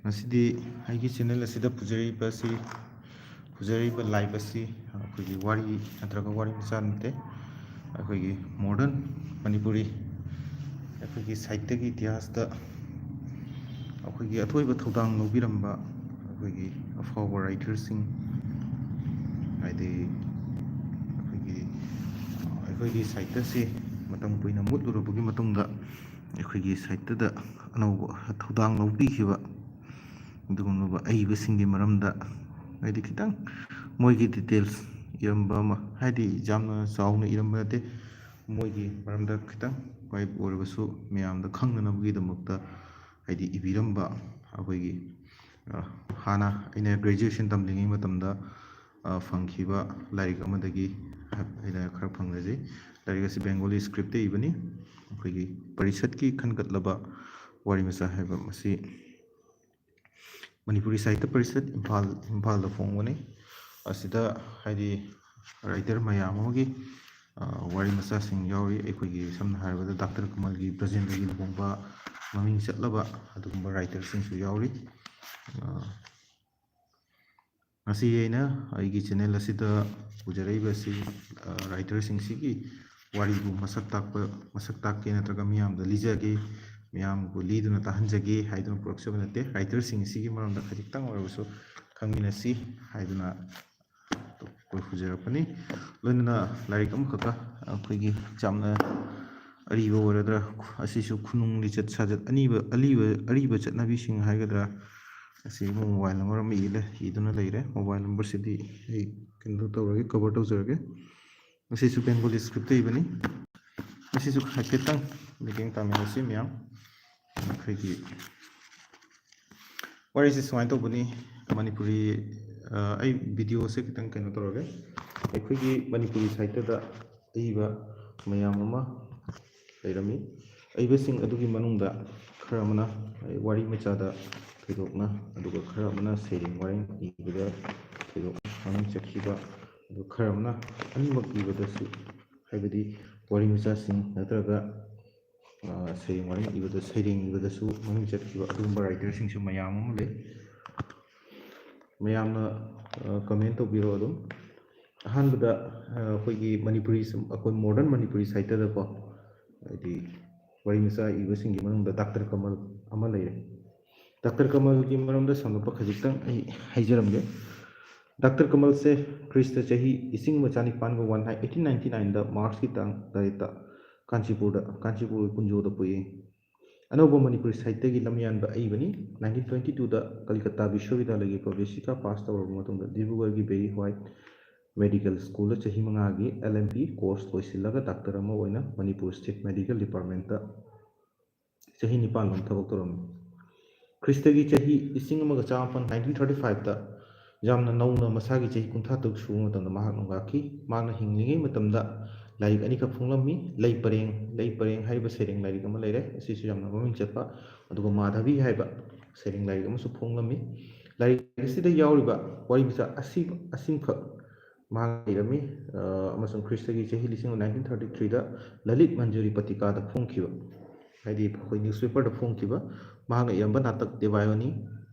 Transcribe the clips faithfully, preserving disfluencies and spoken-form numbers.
ꯉꯁꯤꯗꯤ ꯑꯩꯒꯤ ꯆꯦꯅꯦꯜ ꯑꯁꯤꯗ ꯄꯨꯖꯔꯤꯕ ꯑꯁꯤ, ꯄꯨꯖꯔꯤꯕ ꯂꯥꯏꯞ ꯑꯁꯤ ꯑꯩꯈꯣꯏꯒꯤ ꯋꯥꯔꯤ ꯅꯠꯇ꯭ꯔꯒ ꯋꯥꯔꯤ ꯃꯆꯥ ꯅꯠꯇꯦ, ꯑꯩꯈꯣꯏꯒꯤ ꯃꯣꯗꯔꯟ ꯃꯅꯤꯄꯨꯔꯤ ꯑꯩꯈꯣꯏꯒꯤ ꯁꯥꯍꯤꯇ꯭ꯌꯒꯤ ꯏꯇꯤꯍꯥꯁꯇ ꯑꯩꯈꯣꯏꯒꯤ ꯑꯊꯣꯏꯕ ꯊꯧꯗꯥꯡ ꯂꯧꯕꯤꯔꯝꯕ ꯑꯩꯈꯣꯏꯒꯤ ꯑꯐꯥꯎꯕ ꯔꯥꯏꯇꯔꯁꯤꯡ, ꯍꯥꯏꯗꯤ ꯑꯩꯈꯣꯏꯒꯤ, ꯑꯩꯈꯣꯏꯒꯤ ꯁꯥꯍꯤꯇ꯭ꯌꯁꯤ ꯃꯇꯝ ꯀꯨꯏꯅ ꯃꯨꯠꯂꯨꯔꯕꯒꯤ ꯃꯇꯨꯡꯗ ꯑꯩꯈꯣꯏꯒꯤ ꯁꯥꯍꯤꯇ꯭ꯌꯗ ꯑꯅꯧꯕ ꯊꯧꯗꯥꯡ ꯂꯧꯕꯤꯈꯤꯕ ꯑꯗꯨꯒꯨꯝꯂꯕ ꯑꯏꯕꯁꯤꯡꯒꯤ ꯃꯔꯝꯗ, ꯍꯥꯏꯗꯤ ꯈꯤꯇꯪ ꯃꯣꯏꯒꯤ ꯗꯤꯇꯦꯜꯁ ꯏꯔꯝꯕ ꯑꯃ, ꯍꯥꯏꯗꯤ ꯌꯥꯝꯅ ꯆꯥꯎꯅ ꯏꯔꯝꯕ ꯅꯠꯇꯦ, ꯃꯣꯏꯒꯤ ꯃꯔꯝꯗ ꯈꯤꯇꯪ ꯋꯥꯍꯩ ꯑꯣꯏꯔꯕꯁꯨ ꯃꯌꯥꯝꯗ ꯈꯪꯅꯅꯕꯒꯤꯗꯃꯛꯇ ꯍꯥꯏꯗꯤ ꯏꯕꯤꯔꯝꯕ ꯑꯩꯈꯣꯏꯒꯤ, ꯑ, ꯍꯥꯟꯅ ꯑꯩꯅ ꯒ꯭ꯔꯦꯖꯨꯑꯦꯁꯟ ꯇꯝꯂꯤꯉꯩ ꯃꯇꯝꯗ, ꯑ, ꯐꯪꯈꯤꯕ ꯂꯥꯏꯔꯤꯛ ꯑꯃꯗꯒꯤ ꯑꯩꯅ ꯈꯔ ꯐꯪꯖꯩ꯫ ꯂꯥꯏꯔꯤꯛ ꯑꯁꯤ ꯕꯦꯡꯒꯣꯂꯤ ꯁ꯭ꯀ꯭ꯔꯤꯞꯇ ꯏꯕꯅꯤ꯫ ꯑꯩꯈꯣꯏꯒꯤ ꯄꯔꯤꯁꯠꯀꯤ ꯈꯟꯒꯠꯂꯕ ꯋꯥꯔꯤ ꯃꯆꯥ ꯍꯥꯏꯕ ꯃꯁꯤ ꯃꯅꯤꯄꯨꯔꯤ ꯁꯥꯍꯤꯇ꯭ꯌ ꯄꯔꯤꯁꯠ ꯏꯝꯐꯥꯜ, ꯏꯝꯐꯥꯜꯗ ꯐꯣꯡꯕꯅꯤ꯫ ꯑꯁꯤꯗ ꯍꯥꯏꯗꯤ ꯔꯥꯏꯇꯔ ꯃꯌꯥꯝ ꯑꯃꯒꯤ, ꯑ, ꯋꯥꯔꯤ ꯃꯆꯥꯁꯤꯡ ꯌꯥꯎꯔꯤ꯫ ꯑꯩꯈꯣꯏꯒꯤ ꯁꯝꯅ ꯍꯥꯏꯔꯕꯗ ꯗꯥꯛꯇꯔ ꯀꯃꯜꯒꯤ ꯕ꯭ꯔꯖꯦꯟꯗ꯭ꯔꯒꯤ ꯂꯨꯍꯣꯡꯕ ꯃꯃꯤꯡ ꯆꯠꯂꯕ ꯑꯗꯨꯒꯨꯝꯕ ꯔꯥꯏꯇꯔꯁꯤꯡꯁꯨ ꯌꯥꯎꯔꯤ꯫ ꯑ, ꯉꯁꯤ ꯑꯩꯅ ꯑꯩꯒꯤ ꯆꯦꯅꯦꯜ ꯑꯁꯤꯗ ꯄꯨꯖꯔꯛꯏꯕ ꯑꯁꯤ, ꯑ, ꯔꯥꯏꯇꯔꯁꯤꯡꯁꯤꯒꯤ ꯋꯥꯔꯤꯕꯨ ꯃꯁꯛ ꯇꯥꯛꯄ, ꯃꯁꯛ ꯇꯥꯛꯀꯦ ꯅꯠꯇ꯭ꯔꯒ ꯃꯤꯌꯥꯝꯗ ꯂꯤꯖꯒꯦ, ꯃꯤꯌꯥꯝꯕꯨ ꯂꯤꯗꯨꯅ ꯇꯥꯍꯟꯖꯒꯦ ꯍꯥꯏꯗꯨꯅ ꯄꯨꯔꯛꯆꯕ ꯅꯠꯇꯦ꯫ ꯔꯥꯏꯇꯔꯁꯤꯡ ꯑꯁꯤꯒꯤ ꯃꯔꯝꯗ ꯈꯖꯤꯛꯇꯪ ꯑꯣꯏꯔꯕꯁꯨ ꯈꯪꯃꯤꯟꯅꯁꯤ ꯍꯥꯏꯗꯨꯅ ꯑꯩꯈꯣꯏ ꯄꯨꯖꯔꯛꯄꯅꯤ꯫ ꯂꯣꯏꯅꯅ ꯂꯥꯏꯔꯤꯛ ꯑꯃꯈꯛꯀ ꯑꯩꯈꯣꯏꯒꯤ ꯌꯥꯝꯅ ꯑꯔꯤꯕ ꯑꯣꯏꯔꯗ꯭ꯔꯥ, ꯑꯁꯤꯁꯨ ꯈꯨꯅꯨꯡ ꯂꯤꯆꯠ ꯁꯥꯖꯠ ꯑꯅꯤꯕ, ꯑꯔꯤꯕ, ꯑꯔꯤꯕ ꯆꯠꯅꯕꯤꯁꯤꯡ ꯍꯥꯏꯒꯗ꯭ꯔꯥ, ꯑꯁꯤ ꯃꯣꯕꯥꯏꯜ ꯅꯝꯕꯔ ꯑꯃ ꯏ ꯂꯩ, ꯏꯗꯨꯅ ꯂꯩꯔꯦ꯫ ꯃꯣꯕꯥꯏꯜ ꯅꯝꯕꯔꯁꯤꯗꯤ ꯑꯩ ꯀꯩꯅꯣ ꯇꯧꯔꯒꯦ, ꯀꯣꯚꯔ ꯇꯧꯖꯔꯒꯦ꯫ ꯑꯁꯤꯁꯨ ꯕꯦꯡꯒꯣꯂꯤ ꯁ꯭ꯀ꯭ꯔꯤꯞꯇ ꯏꯕꯅꯤ꯫ ꯑꯁꯤꯁꯨ ꯍꯥꯏꯐꯦꯠꯇꯪ ꯃꯤꯠꯌꯦꯡ ꯇꯥꯃꯤꯟꯅꯁꯤ ꯃꯌꯥꯝ꯫ ꯑꯩꯈꯣꯏꯒꯤ ꯋꯥꯔꯤꯁꯤ ꯁꯨꯃꯥꯏꯅ ꯇꯧꯕꯅꯤ꯫ ꯃꯅꯤꯄꯨꯔꯤ, ꯑ, ꯑꯩ ꯚꯤꯗꯤꯑꯣꯁꯦ ꯈꯤꯇꯪ ꯀꯩꯅꯣ ꯇꯧꯔꯒꯦ꯫ ꯑꯩꯈꯣꯏꯒꯤ ꯃꯅꯤꯄꯨꯔꯤ ꯁꯥꯍꯤꯇ꯭ꯌꯗ ꯑꯏꯕ ꯃꯌꯥꯝ ꯑꯃ ꯂꯩꯔꯝꯃꯤ꯫ ꯑꯏꯕꯁꯤꯡ ꯑꯗꯨꯒꯤ ꯃꯅꯨꯡꯗ ꯈꯔ ꯑꯃꯅ ꯋꯥꯔꯤ ꯃꯆꯥꯗ ꯊꯣꯏꯗꯣꯛꯅ, ꯑꯗꯨꯒ ꯈꯔ ꯑꯃꯅ ꯁꯩꯔꯦꯡ ꯋꯥꯔꯦꯡ ꯏꯕꯗ ꯊꯣꯏꯗꯣꯛꯅ ꯃꯃꯤꯡ ꯆꯠꯈꯤꯕ, ꯑꯗꯨ ꯈꯔ ꯑꯃꯅ ꯑꯅꯤꯃꯛ ꯏꯕꯗꯁꯨ, ꯍꯥꯏꯕꯗꯤ ꯋꯥꯔꯤ ꯃꯆꯥꯁꯤꯡ ꯅꯠꯇ꯭ꯔꯒ ꯁꯩꯔꯦꯡ ꯋꯥꯔꯦꯡ ꯏꯕꯗ, ꯁꯩꯔꯦꯡ ꯏꯕꯗꯁꯨ ꯃꯃꯤꯡ ꯆꯠꯈꯤꯕ ꯑꯗꯨꯒꯨꯝꯕ writerꯁꯤꯡꯁꯨ ꯃꯌꯥꯝ ꯑꯃ ꯂꯩ꯫ ꯃꯌꯥꯝꯅ comment ꯇꯧꯕꯤꯔꯣ ꯑꯗꯨꯝ꯫ ꯑꯍꯥꯟꯕꯗ ꯑꯩꯈꯣꯏꯒꯤ ꯃꯅꯤꯄꯨꯔꯤ, ꯑꯩꯈꯣꯏ modern ꯃꯅꯤꯄꯨꯔꯤ ꯁꯥꯍꯤꯇ꯭ꯌꯗꯀꯣ, ꯍꯥꯏꯗꯤ ꯋꯥꯔꯤ ꯃꯆꯥ ꯏꯕꯁꯤꯡꯒꯤ ꯃꯅꯨꯡꯗ ꯗꯥꯛꯇꯔ ꯀꯃꯜ ꯑꯃ ꯂꯩꯔꯦ꯫ ꯗꯥꯛꯇꯔ ꯀꯃꯜꯒꯤ ꯃꯔꯝꯗ ꯁꯝꯂꯞꯄ ꯈꯖꯤꯛꯇꯪ ꯑꯩ ꯍꯥꯏꯖꯔꯝꯒꯦ꯫ ꯗꯥꯛꯇꯔ ꯀꯃꯜꯁꯦ ꯈ꯭ꯔꯤꯁꯇ ꯆꯍꯤ ꯂꯤꯁꯤꯡ ꯑꯃ ꯆꯅꯤꯄꯥꯟꯒ ꯋꯥꯟ ꯍꯥꯏ, eighteen ninety nineꯗ Marchꯀꯤ ꯇꯥꯡ ꯇꯔꯦꯠꯇ ꯀꯥꯟꯆꯤꯄꯨꯔꯗ, ꯀꯥꯟꯆꯤꯄꯨꯔ ꯀꯨꯟꯖꯣꯗ ꯄꯣꯛꯏ꯫ ꯑꯅꯧꯕ ꯃꯅꯤꯄꯨꯔꯤ ꯁꯥꯍꯤꯇ꯭ꯌꯒꯤ ꯂꯝꯌꯥꯟꯕ ꯑꯩꯕꯅꯤ꯫ Nineteen twenty twoꯗ ꯀꯂꯤꯀꯇꯥ ꯕꯤꯁ꯭ꯋꯕꯤꯗ꯭ꯌꯥꯂꯌꯒꯤ ꯄ꯭ꯔꯕꯦꯁꯤꯀꯥ ꯄꯥꯁ ꯇꯧꯔꯕ ꯃꯇꯨꯡꯗ ꯗꯤꯕ꯭ꯔꯨꯒꯔꯒꯤ ꯕꯦꯔꯤ ꯋꯥꯏꯠ ꯃꯦꯗꯤꯀꯦꯜ ꯁ꯭ꯀꯨꯜꯗ ꯆꯍꯤ ꯃꯉꯥꯒꯤ L M P course ꯂꯣꯏꯁꯤꯜꯂꯒ ꯗꯥꯛꯇꯔ ꯑꯃ ꯑꯣꯏꯅ ꯃꯅꯤꯄꯨꯔ ꯁ꯭ꯇꯦꯠ ꯃꯦꯗꯤꯀꯦꯜ ꯗꯤꯄꯥꯔꯠꯃꯦꯟꯇ ꯆꯍꯤ ꯅꯤꯄꯥꯟ ꯂꯣꯝ ꯊꯕꯛ ꯇꯧꯔꯝꯃꯤ꯫ ꯈ꯭ꯔꯤꯁꯇꯒꯤ ꯆꯍꯤ ꯂꯤꯁꯤꯡ ꯑꯃꯒ ꯆꯥꯃꯥꯄꯟ, nineteen thirty fiveꯇ ꯌꯥꯝꯅ ꯅꯧꯅ ꯃꯁꯥꯒꯤ ꯆꯍꯤ ꯀꯨꯟꯊ꯭ꯔꯥ ꯇꯔꯨꯛ ꯁꯨꯕ ꯃꯇꯝꯗ ꯃꯍꯥꯛ ꯅꯣꯡꯒꯥꯈꯤ꯫ ꯃꯍꯥꯛꯅ ꯍꯤꯡꯂꯤꯉꯩ ꯃꯇꯝꯗ ꯂꯥꯏꯔꯤꯛ ꯑꯅꯤꯈꯛ ꯐꯣꯡꯂꯝꯃꯤ꯫ ꯂꯩ ꯄꯔꯦꯡ, ꯂꯩ ꯄꯔꯦꯡ ꯍꯥꯏꯔꯤꯕ ꯁꯩꯔꯦꯡ ꯂꯥꯏꯔꯤꯛ ꯑꯃ ꯂꯩꯔꯦ, ꯑꯁꯤꯁꯨ ꯌꯥꯝꯅ ꯃꯃꯤꯡ ꯆꯠꯄ꯫ ꯑꯗꯨꯒ ꯃꯥꯙꯕꯤ ꯍꯥꯏꯕ ꯁꯩꯔꯦꯡ ꯂꯥꯏꯔꯤꯛ ꯑꯃꯁꯨ ꯐꯣꯡꯂꯝꯃꯤ꯫ ꯂꯥꯏꯔꯤꯛ ꯑꯁꯤꯗ ꯌꯥꯎꯔꯤꯕ ꯋꯥꯔꯤ ꯃꯆꯥ ꯑꯁꯤ, ꯑꯁꯤꯃꯈꯛ ꯃꯍꯥꯛ ꯏꯔꯝꯃꯤ꯫ ꯑ, ꯑꯃꯁꯨꯡ ꯈ꯭ꯔꯤꯁꯇꯒꯤ ꯆꯍꯤ ꯂꯤꯁꯤꯡ ꯑꯃ nineteen thirty threeꯗ ꯂꯂꯤꯠ ꯃꯟꯖꯨꯔꯤ ꯄꯇ꯭ꯔꯤꯀꯥꯗ ꯐꯣꯡꯈꯤꯕ, ꯍꯥꯏꯗꯤ ꯑꯩꯈꯣꯏ newspaperꯗ ꯐꯣꯡꯈꯤꯕ ꯃꯍꯥꯛꯅ ꯏꯔꯝꯕ ꯅꯥꯇꯛ ꯗꯦꯕꯥꯌꯣꯅꯤ,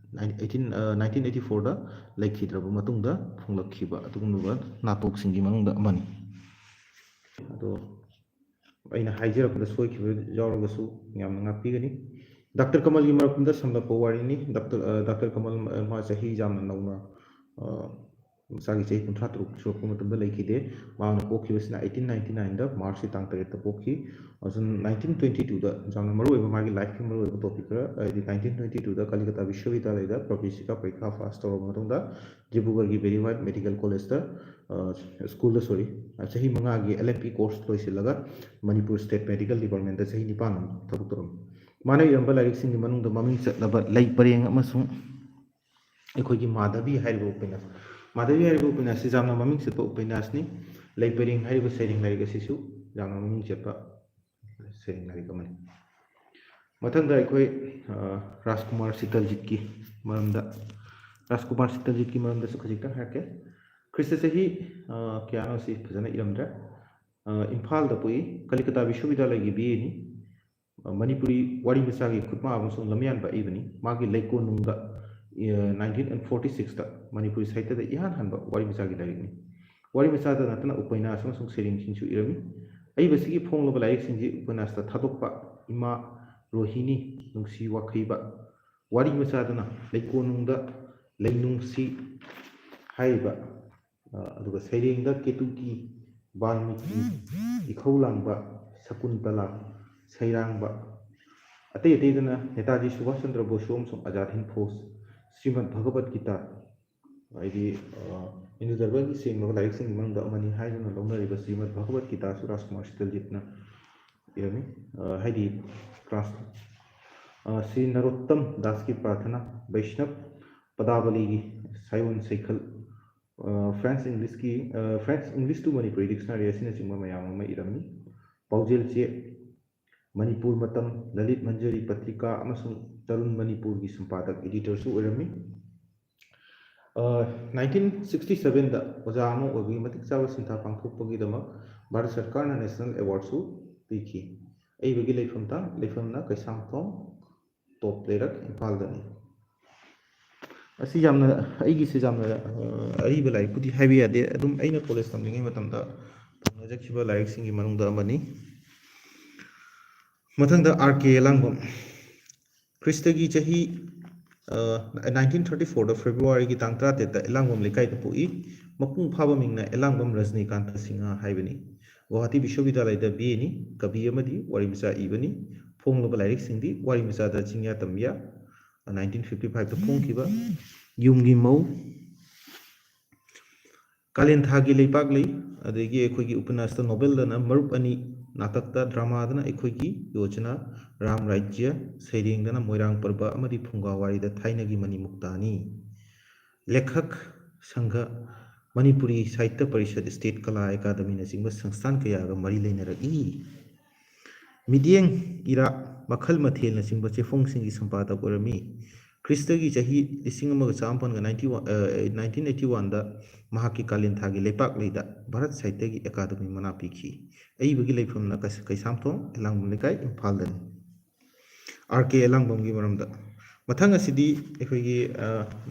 eighteen, ꯑ, nineteen eighty fourꯗ ꯂꯩꯈꯤꯗ꯭ꯔꯕ ꯃꯇꯨꯡꯗ ꯐꯣꯡꯂꯛꯈꯤꯕ ꯑꯗꯨꯒꯨꯝꯂꯕ ꯅꯥꯇꯣꯛꯁꯤꯡꯒꯤ ꯃꯅꯨꯡꯗ ꯑꯃꯅꯤ꯫ ꯑꯗꯣ ꯑꯩꯅ ꯍꯥꯏꯖꯔꯛꯄꯗ ꯁꯣꯏꯈꯤꯕ ꯌꯥꯎꯔꯒꯁꯨ ꯌꯥꯝꯅ ꯉꯥꯛꯄꯤꯒꯅꯤ꯫ ꯗꯥꯛꯇꯔ ꯀꯃꯜꯒꯤ ꯃꯔꯝꯗ ꯁꯝꯂꯞꯄ ꯋꯥꯔꯤꯅꯤ꯫ ꯗꯥꯛꯇꯔ, ꯑ, ꯗꯥꯛꯇꯔ ꯀꯃꯜ, ꯑ, ꯃꯥ ꯆꯍꯤ ꯌꯥꯝꯅ ꯅꯧꯅ, ꯑ, ꯃꯁꯥꯒꯤ ꯆꯍꯤ ꯀꯨꯟꯊ꯭ꯔꯥ ꯇꯔꯨꯛ ꯁꯨꯔꯛꯄ ꯃꯇꯝꯗ ꯂꯩꯈꯤꯗꯦ꯫ ꯃꯍꯥꯛꯅ ꯄꯣꯛꯈꯤꯕꯁꯤꯅ eighteen ninety nineꯗ Marchꯀꯤ ꯇꯥꯡ ꯇꯔꯦꯠꯇ ꯄꯣꯛꯈꯤ꯫ ꯑꯃꯁꯨꯡ nineteen twenty twoꯗ ꯌꯥꯝꯅ ꯃꯔꯨꯑꯣꯏꯕ, ꯃꯥꯒꯤ lifeꯀꯤ ꯃꯔꯨꯑꯣꯏꯕ topic ꯈꯔ, ꯍꯥꯏꯗꯤ nineteen twenty twoꯗ ꯀꯂꯤꯀꯇꯥ ꯕꯤꯁ꯭ꯋꯕꯤꯗ꯭ꯌꯥꯂꯌꯗ ꯄ꯭ꯔꯕꯦꯁꯤꯀꯥ ꯄꯔꯤꯈꯥ ꯄꯥꯁ ꯇꯧꯔꯕ ꯃꯇꯨꯡꯗ ꯗꯤꯕ꯭ꯔꯨꯒꯔꯒꯤ ꯕꯦꯔꯤ ꯋꯥꯏꯠ ꯃꯦꯗꯤꯀꯦꯜ ꯀꯣꯂꯦꯖꯇ, ꯑ, ꯁ꯭ꯀꯨꯜꯗ, sorry, ꯑ, ꯆꯍꯤ ꯃꯉꯥꯒꯤ L M P course ꯂꯣꯏꯁꯤꯜꯂꯒ ꯃꯅꯤꯄꯨꯔ ꯁ꯭ꯇꯦꯠ ꯃꯦꯗꯤꯀꯦꯜ ꯗꯤꯄꯥꯔꯠꯃꯦꯟꯇ ꯆꯍꯤ ꯅꯤꯄꯥꯟ ꯑꯃ ꯊꯕꯛ ꯇꯧꯔꯝꯃꯤ꯫ ꯃꯥꯅ ꯏꯔꯝꯕ ꯂꯥꯏꯔꯤꯛꯁꯤꯡꯒꯤ ꯃꯅꯨꯡꯗ ꯃꯃꯤꯡ ꯆꯠꯂꯕ ꯂꯩ ꯄꯔꯦꯡ ꯑꯃꯁꯨꯡ ꯑꯩꯈꯣꯏꯒꯤ ꯃꯥꯙꯕꯤ ꯍꯥꯏꯔꯤꯕ ꯎꯄꯟꯌꯥꯁ, ꯃꯥꯙꯕꯤ ꯍꯥꯏꯔꯤꯕ ꯎꯄꯟꯌꯥꯁꯁꯤ ꯌꯥꯝꯅ ꯃꯃꯤꯡ ꯆꯠꯄ ꯎꯄꯟꯌꯥꯁꯅꯤ꯫ ꯂꯩ ꯄꯔꯦꯡ ꯍꯥꯏꯔꯤꯕ ꯁꯩꯔꯦꯡ ꯂꯥꯏꯔꯤꯛ ꯑꯁꯤꯁꯨ ꯌꯥꯝꯅ ꯃꯃꯤꯡ ꯆꯠꯄ ꯁꯩꯔꯦꯡ ꯂꯥꯏꯔꯤꯛ ꯑꯃꯅꯤ꯫ ꯃꯊꯪꯗ ꯑꯩꯈꯣꯏ, ꯑ, ꯔꯥꯖꯀꯨꯃꯥꯔ ꯁꯤꯇꯜꯖꯤꯠꯀꯤ ꯃꯔꯝꯗ, ꯔꯥꯖꯀꯨꯃꯥꯔ ꯁꯤꯇꯜꯖꯤꯠꯀꯤ ꯃꯔꯝꯗꯁꯨ ꯈꯖꯤꯛꯇꯪ ꯍꯥꯏꯔꯛꯀꯦ꯫ ꯈ꯭ꯔꯤꯁꯇ ꯆꯍꯤ, ꯑ, ꯀꯌꯥꯅꯣ ꯁꯤ ꯐꯖꯅ ꯏꯔꯝꯗ꯭ꯔꯦ꯫ ꯑ, ꯏꯝꯐꯥꯜꯗ ꯄꯣꯛꯏ, ꯀꯂꯤꯀꯇꯥ ꯕꯤꯁ꯭ꯋꯕꯤꯗ꯭ꯌꯥꯂꯌꯒꯤ B Aꯅꯤ꯫ ꯃꯅꯤꯄꯨꯔꯤ ꯋꯥꯔꯤ ꯃꯆꯥꯒꯤ ꯈꯨꯠꯃꯥ ꯑꯃꯁꯨꯡ ꯂꯝꯌꯥꯟꯕ ꯑꯏꯕꯅꯤ꯫ ꯃꯥꯒꯤ ꯂꯩꯀꯣꯜꯅꯨꯡꯗ, ꯑ, nineteen forty sixꯇ ꯃꯅꯤꯄꯨꯔꯤ ꯁꯥꯍꯤꯇ꯭ꯌꯗ ꯏꯍꯥꯟ ꯍꯥꯟꯕ ꯋꯥꯔꯤ ꯃꯆꯥꯒꯤ ꯂꯥꯏꯔꯤꯛꯅꯤ꯫ ꯋꯥꯔꯤ ꯃꯆꯥꯗ ꯅꯠꯇꯅ ꯎꯄꯟꯌꯥꯁ ꯑꯃꯁꯨꯡ ꯁꯩꯔꯦꯡꯁꯤꯡꯁꯨ ꯏꯔꯝꯃꯤ꯫ ꯑꯏꯕꯁꯤꯒꯤ ꯐꯣꯡꯂꯕ ꯂꯥꯏꯔꯤꯛꯁꯤꯡꯁꯤ ꯎꯄꯟꯌꯥꯁꯇ ꯊꯥꯗꯣꯛꯄ, ꯏꯃꯥ ꯔꯣꯍꯤꯅꯤ, ꯅꯨꯡꯁꯤ ꯋꯥꯈꯩꯕ, ꯋꯥꯔꯤ ꯃꯆꯥꯗꯅ ꯂꯩꯀꯣꯜꯅꯨꯡꯗ ꯂꯩꯅꯨꯡꯁꯤ ꯍꯥꯏꯔꯤꯕ, ꯑ, ꯑꯗꯨꯒ ꯁꯩꯔꯦꯡꯗ ꯀꯦꯇꯨꯀꯤ, ꯕꯥꯜꯃꯤꯀꯤ, ꯏꯈꯧ ꯂꯥꯡꯕ, ꯁꯀꯨꯟꯇꯂꯥ, ꯁꯩꯔꯥꯡꯕ, ꯑꯇꯩ ꯑꯇꯩꯗꯅ ꯅꯦꯇꯥꯖꯤ ꯁꯨꯚꯥꯁ ꯆꯟꯗ꯭ꯔ ꯕꯣꯁꯨ ꯑꯃꯁꯨꯡ ꯑꯖꯥꯗ ꯍꯤꯟꯗ ꯐꯣꯖ, ꯁ꯭ꯔꯤꯃꯗ ꯚꯒꯕꯠ ꯒꯤꯇꯥ, ꯍꯥꯏꯗꯤ, ꯑ, ꯍꯤꯟꯗꯨ ꯙꯔꯃꯒꯤ ꯁꯦꯡꯂꯕ ꯂꯥꯏꯔꯤꯛꯁꯤꯡꯒꯤ ꯃꯅꯨꯡꯗ ꯑꯃꯅꯤ ꯍꯥꯏꯗꯨꯅ ꯂꯧꯅꯔꯤꯕ ꯁ꯭ꯔꯤꯃꯗ ꯚꯒꯕꯠ ꯒꯤꯇꯥꯁꯨ ꯔꯥꯖꯀꯨꯃꯥꯔ ꯁꯤꯇꯜꯖꯤꯠꯅ ꯏꯔꯝꯃꯤ꯫ ꯑ, ꯍꯥꯏꯗꯤ ꯀ꯭ꯂꯥꯁ, ꯑ, ꯁ꯭ꯔꯤ ꯅꯔꯣꯠꯇꯝ ꯗꯥꯁꯀꯤ ꯄ꯭ꯔꯥꯔꯊꯅꯥ, ꯕꯩꯁꯅꯕ ꯄꯗꯥꯕꯂꯤꯒꯤ ꯁꯥꯏꯑꯣꯟ ꯁꯩꯈꯜ, ꯑ, ꯐ꯭ꯔꯦꯟꯁ ꯏꯪꯂꯤꯁꯀꯤ, ꯑ, French English to Manipuri Dictionary ꯑꯁꯤꯅꯆꯤꯡꯕ ꯃꯌꯥꯝ ꯑꯃ ꯏꯔꯝꯃꯤ꯫ ꯄꯥꯎꯖꯦꯜ ꯆꯦ, ꯃꯅꯤꯄꯨꯔ ꯃꯇꯝ, ꯂꯂꯤꯠ ꯃꯟꯖꯔꯤ ꯄꯇ꯭ꯔꯤꯀꯥ ꯑꯃꯁꯨꯡ ꯇꯔꯨꯟ ꯃꯅꯤꯄꯨꯔꯒꯤ ꯁꯝꯄꯥꯗꯛ, editorꯁꯨ ꯑꯣꯏꯔꯝꯃꯤ꯫ ꯑ, nineteen sixty sevenꯗ ꯑꯣꯖꯥ ꯑꯃ ꯑꯣꯏꯕꯒꯤ ꯃꯇꯤꯛ ꯆꯥꯕ ꯁꯤꯟꯊꯥ ꯄꯥꯡꯊꯣꯛꯄꯒꯤꯗꯃꯛ ꯚꯥꯔꯠ ꯁꯔꯀꯥꯔꯅ National Awardꯁꯨ ꯄꯤꯈꯤ꯫ ꯑꯏꯕꯒꯤ ꯂꯩꯐꯝ ꯇꯥꯡ, ꯂꯩꯐꯝꯅ ꯀꯩꯁꯥꯝꯊꯣꯡ, ꯇꯣꯞ ꯂꯩꯔꯛ, ꯏꯝꯐꯥꯜꯗꯅꯤ꯫ ꯑꯁꯤ ꯌꯥꯝꯅ, ꯑꯩꯒꯤꯁꯦ ꯌꯥꯝꯅ, ꯑ, ꯑꯔꯤꯕ ꯂꯥꯏꯔꯤꯛꯄꯨꯗꯤ ꯍꯥꯏꯕ ꯌꯥꯗꯦ, ꯑꯗꯨꯝ ꯑꯩꯅ ꯀꯣꯂꯦꯖ ꯇꯝꯂꯤꯉꯩ ꯃꯇꯝꯗ ꯊꯦꯡꯅꯖꯈꯤꯕ ꯂꯥꯏꯔꯤꯛꯁꯤꯡꯒꯤ ꯃꯅꯨꯡꯗ ꯑꯃꯅꯤ꯫ ꯃꯊꯪꯗ ꯑꯥꯔ ꯀꯦ ꯑꯦꯂꯥꯡꯕꯝ꯫ ꯈ꯭ꯔꯤꯁꯇꯒꯤ ꯆꯍꯤ, ꯑ, nineteen thirty fourꯗ ꯐꯦꯕ꯭ꯔꯨꯋꯥꯔꯤꯒꯤ ꯇꯥꯡ ꯇꯔꯥꯇꯔꯦꯠꯇ ꯑꯦꯂꯥꯡꯕꯝ ꯂꯩꯀꯥꯏꯗ ꯄꯣꯛꯏ꯫ ꯃꯄꯨꯡ ꯐꯥꯕ ꯃꯤꯡꯅ ꯑꯦꯂꯥꯡꯕꯝ ꯔꯖꯅꯤꯀꯥꯟꯇ ꯁꯤꯡꯍ ꯍꯥꯏꯕꯅꯤ꯫ ꯒꯨꯋꯥꯍꯥꯇꯤ ꯕꯤꯁ꯭ꯋꯕꯤꯗ꯭ꯌꯥꯂꯌꯗ ꯕꯤ ꯑꯦꯅꯤ, ꯀꯕꯤ ꯑꯃꯗꯤ ꯋꯥꯔꯤ ꯃꯆꯥ ꯏꯕꯅꯤ꯫ ꯐꯣꯡꯂꯕ ꯂꯥꯏꯔꯤꯛꯁꯤꯡꯗꯤ ꯋꯥꯔꯤ ꯃꯆꯥꯗ ꯆꯤꯡꯌꯥ ꯇꯝꯌꯥ, nineteen fifty fiveꯇ ꯐꯣꯡꯈꯤꯕ, ꯌꯨꯝꯒꯤ ꯃꯧ, ꯀꯥꯂꯦꯟꯊꯥꯒꯤ ꯂꯩꯄꯥꯛꯂꯩ, ꯑꯗꯒꯤ ꯑꯩꯈꯣꯏꯒꯤ ꯎꯄꯟꯌꯥꯁꯇ ꯅꯣꯕꯦꯜꯗꯅ ꯃꯔꯨꯞ ꯑꯅꯤ, ꯅꯥꯇꯛꯇ, ꯗ꯭ꯔꯃꯥꯗꯅ ꯑꯩꯈꯣꯏꯒꯤ ꯌꯣꯖꯅꯥ, ꯔꯥꯝ ꯔꯥꯖ꯭ꯌ, ꯁꯩꯔꯦꯡꯗꯅ ꯃꯣꯏꯔꯥꯡ ꯄꯔꯕ ꯑꯃꯗꯤ ꯐꯨꯡꯒꯥ ꯋꯥꯔꯤꯗ ꯊꯥꯏꯅꯒꯤ ꯃꯅꯤꯃꯨꯛꯇꯥꯅꯤ꯫ ꯂꯦꯈꯛ ꯁꯪꯘ, ꯃꯅꯤꯄꯨꯔꯤ ꯁꯥꯍꯤꯇ꯭ꯌ ꯄꯔꯤꯁꯠ, ꯁ꯭ꯇꯦꯠ ꯀꯂꯥ ꯑꯦꯀꯥꯗꯃꯤꯅꯆꯤꯡꯕ ꯁꯪꯁꯊꯥꯟ ꯀꯌꯥꯒ ꯃꯔꯤ ꯂꯩꯅꯔꯛꯏ꯫ ꯃꯤꯠꯌꯦꯡ, ꯏꯔꯥ, ꯃꯈꯜ ꯃꯊꯦꯜꯅꯆꯤꯡꯕ ꯆꯦꯐꯣꯡꯁꯤꯡꯒꯤ ꯁꯝꯄꯥꯗꯛ ꯑꯣꯏꯔꯝꯃꯤ꯫ ꯈ꯭ꯔꯤꯁꯇꯒꯤ ꯆꯍꯤ ꯂꯤꯁꯤꯡ ꯑꯃꯒ ꯆꯥꯃꯥꯄꯟꯒ ꯅꯥꯏꯟꯇꯤ ꯋꯥꯟ, ꯑ, ꯅꯥꯏꯟꯇꯤꯟ ꯑꯩꯠꯇꯤ ꯋꯥꯟꯗ ꯃꯍꯥꯛꯀꯤ ꯀꯥꯂꯦꯟ ꯊꯥꯒꯤ ꯂꯩꯄꯥꯛꯂꯩꯗ ꯚꯥꯔꯠ ꯁꯥꯍꯤꯇ꯭ꯌꯒꯤ ꯑꯦꯀꯥꯗꯃꯤ ꯃꯅꯥ ꯄꯤꯈꯤ꯫ ꯑꯏꯕꯒꯤ ꯂꯩꯐꯝꯅ ꯀꯩꯁ-, ꯀꯩꯁꯥꯝꯊꯣꯡ, ꯑꯦꯂꯥꯡꯕꯝ ꯂꯩꯀꯥꯏ, ꯏꯝꯐꯥꯜꯗꯅꯤ꯫ ꯑꯥꯔ ꯀꯦ ꯑꯦꯂꯥꯡꯕꯝꯒꯤ ꯃꯔꯝꯗ꯫ ꯃꯊꯪ ꯑꯁꯤꯗꯤ ꯑꯩꯈꯣꯏꯒꯤ, ꯑ,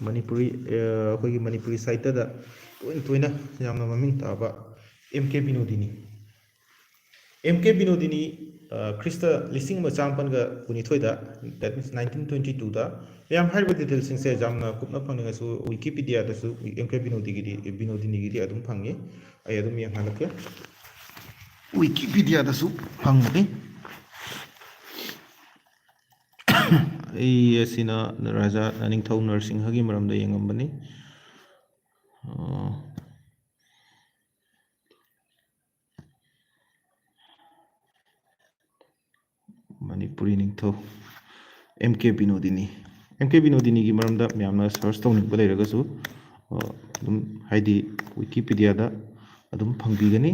ꯃꯅꯤꯄꯨꯔꯤ, ꯑ, ꯑꯩꯈꯣꯏꯒꯤ ꯃꯅꯤꯄꯨꯔꯤ ꯁꯥꯍꯤꯇ꯭ꯌꯗ ꯇꯣꯏꯅ ꯇꯣꯏꯅ ꯌꯥꯝꯅ ꯃꯃꯤꯡ ꯇꯥꯕ ꯑꯦꯝ ꯀꯦ ꯕꯤꯅꯣꯗꯤꯅꯤ꯫ ꯑꯦꯝ ꯀꯦ ꯕꯤꯅꯣꯗꯤꯅꯤ, ꯑ, ꯈ꯭ꯔꯤꯁꯇ ꯂꯤꯁꯤꯡ ꯑꯃ ꯆꯥꯃꯥꯄꯟꯒ ꯀꯨꯟꯅꯤꯊꯣꯏꯗ, that means nineteen twenty twoꯗ, ꯃꯌꯥꯝ ꯍꯥꯏꯔꯤꯕ ꯗꯤꯇꯦꯜꯁꯤꯡꯁꯦ ꯌꯥꯝꯅ ꯀꯨꯞꯅ ꯐꯪꯅꯤꯡꯉꯁꯨ ꯋꯤꯀꯤꯄꯤꯗꯤꯌꯥꯗꯁꯨ ꯑꯦꯝ ꯀꯦ ꯕꯤꯅꯣꯗꯤꯒꯤꯗꯤ, ꯕꯤꯅꯣꯗꯤꯅꯤꯒꯤꯗꯤ ꯑꯗꯨꯝ ꯐꯪꯉꯤ꯫ ꯑꯩ ꯑꯗꯨꯝ ꯌꯦꯡꯍꯜꯂꯛꯀꯦ꯫ ꯋꯤꯀꯤꯄꯤꯗꯤꯌꯥꯗꯁꯨ ꯐꯪꯕꯅꯤ꯫ ꯑꯩ ꯑꯁꯤꯅ ꯔꯥꯖꯥ ꯅꯤꯡꯊꯧ ꯅꯔꯁꯤꯡꯍꯒꯤ ꯃꯔꯝꯗ ꯌꯦꯡꯉꯝꯕꯅꯤ꯫ ꯑ, ꯃꯅꯤꯄꯨꯔꯤ ꯅꯤꯡꯊꯧ ꯑꯦꯝ ꯀꯦ ꯕꯤꯅꯣꯗꯤꯅꯤ꯫ ꯑꯦꯝ ꯀꯦ ꯕꯤꯅꯣꯗꯤꯅꯤꯒꯤ ꯃꯔꯝꯗ ꯃꯌꯥꯝꯅ ꯁꯔꯆ ꯇꯧꯅꯤꯡꯕ ꯂꯩꯔꯒꯁꯨ, ꯑ, ꯑꯗꯨꯝ ꯍꯥꯏꯗꯤ ꯋꯤꯀꯤꯄꯤꯗꯤꯌꯥꯗ ꯑꯗꯨꯝ ꯐꯪꯕꯤꯒꯅꯤ꯫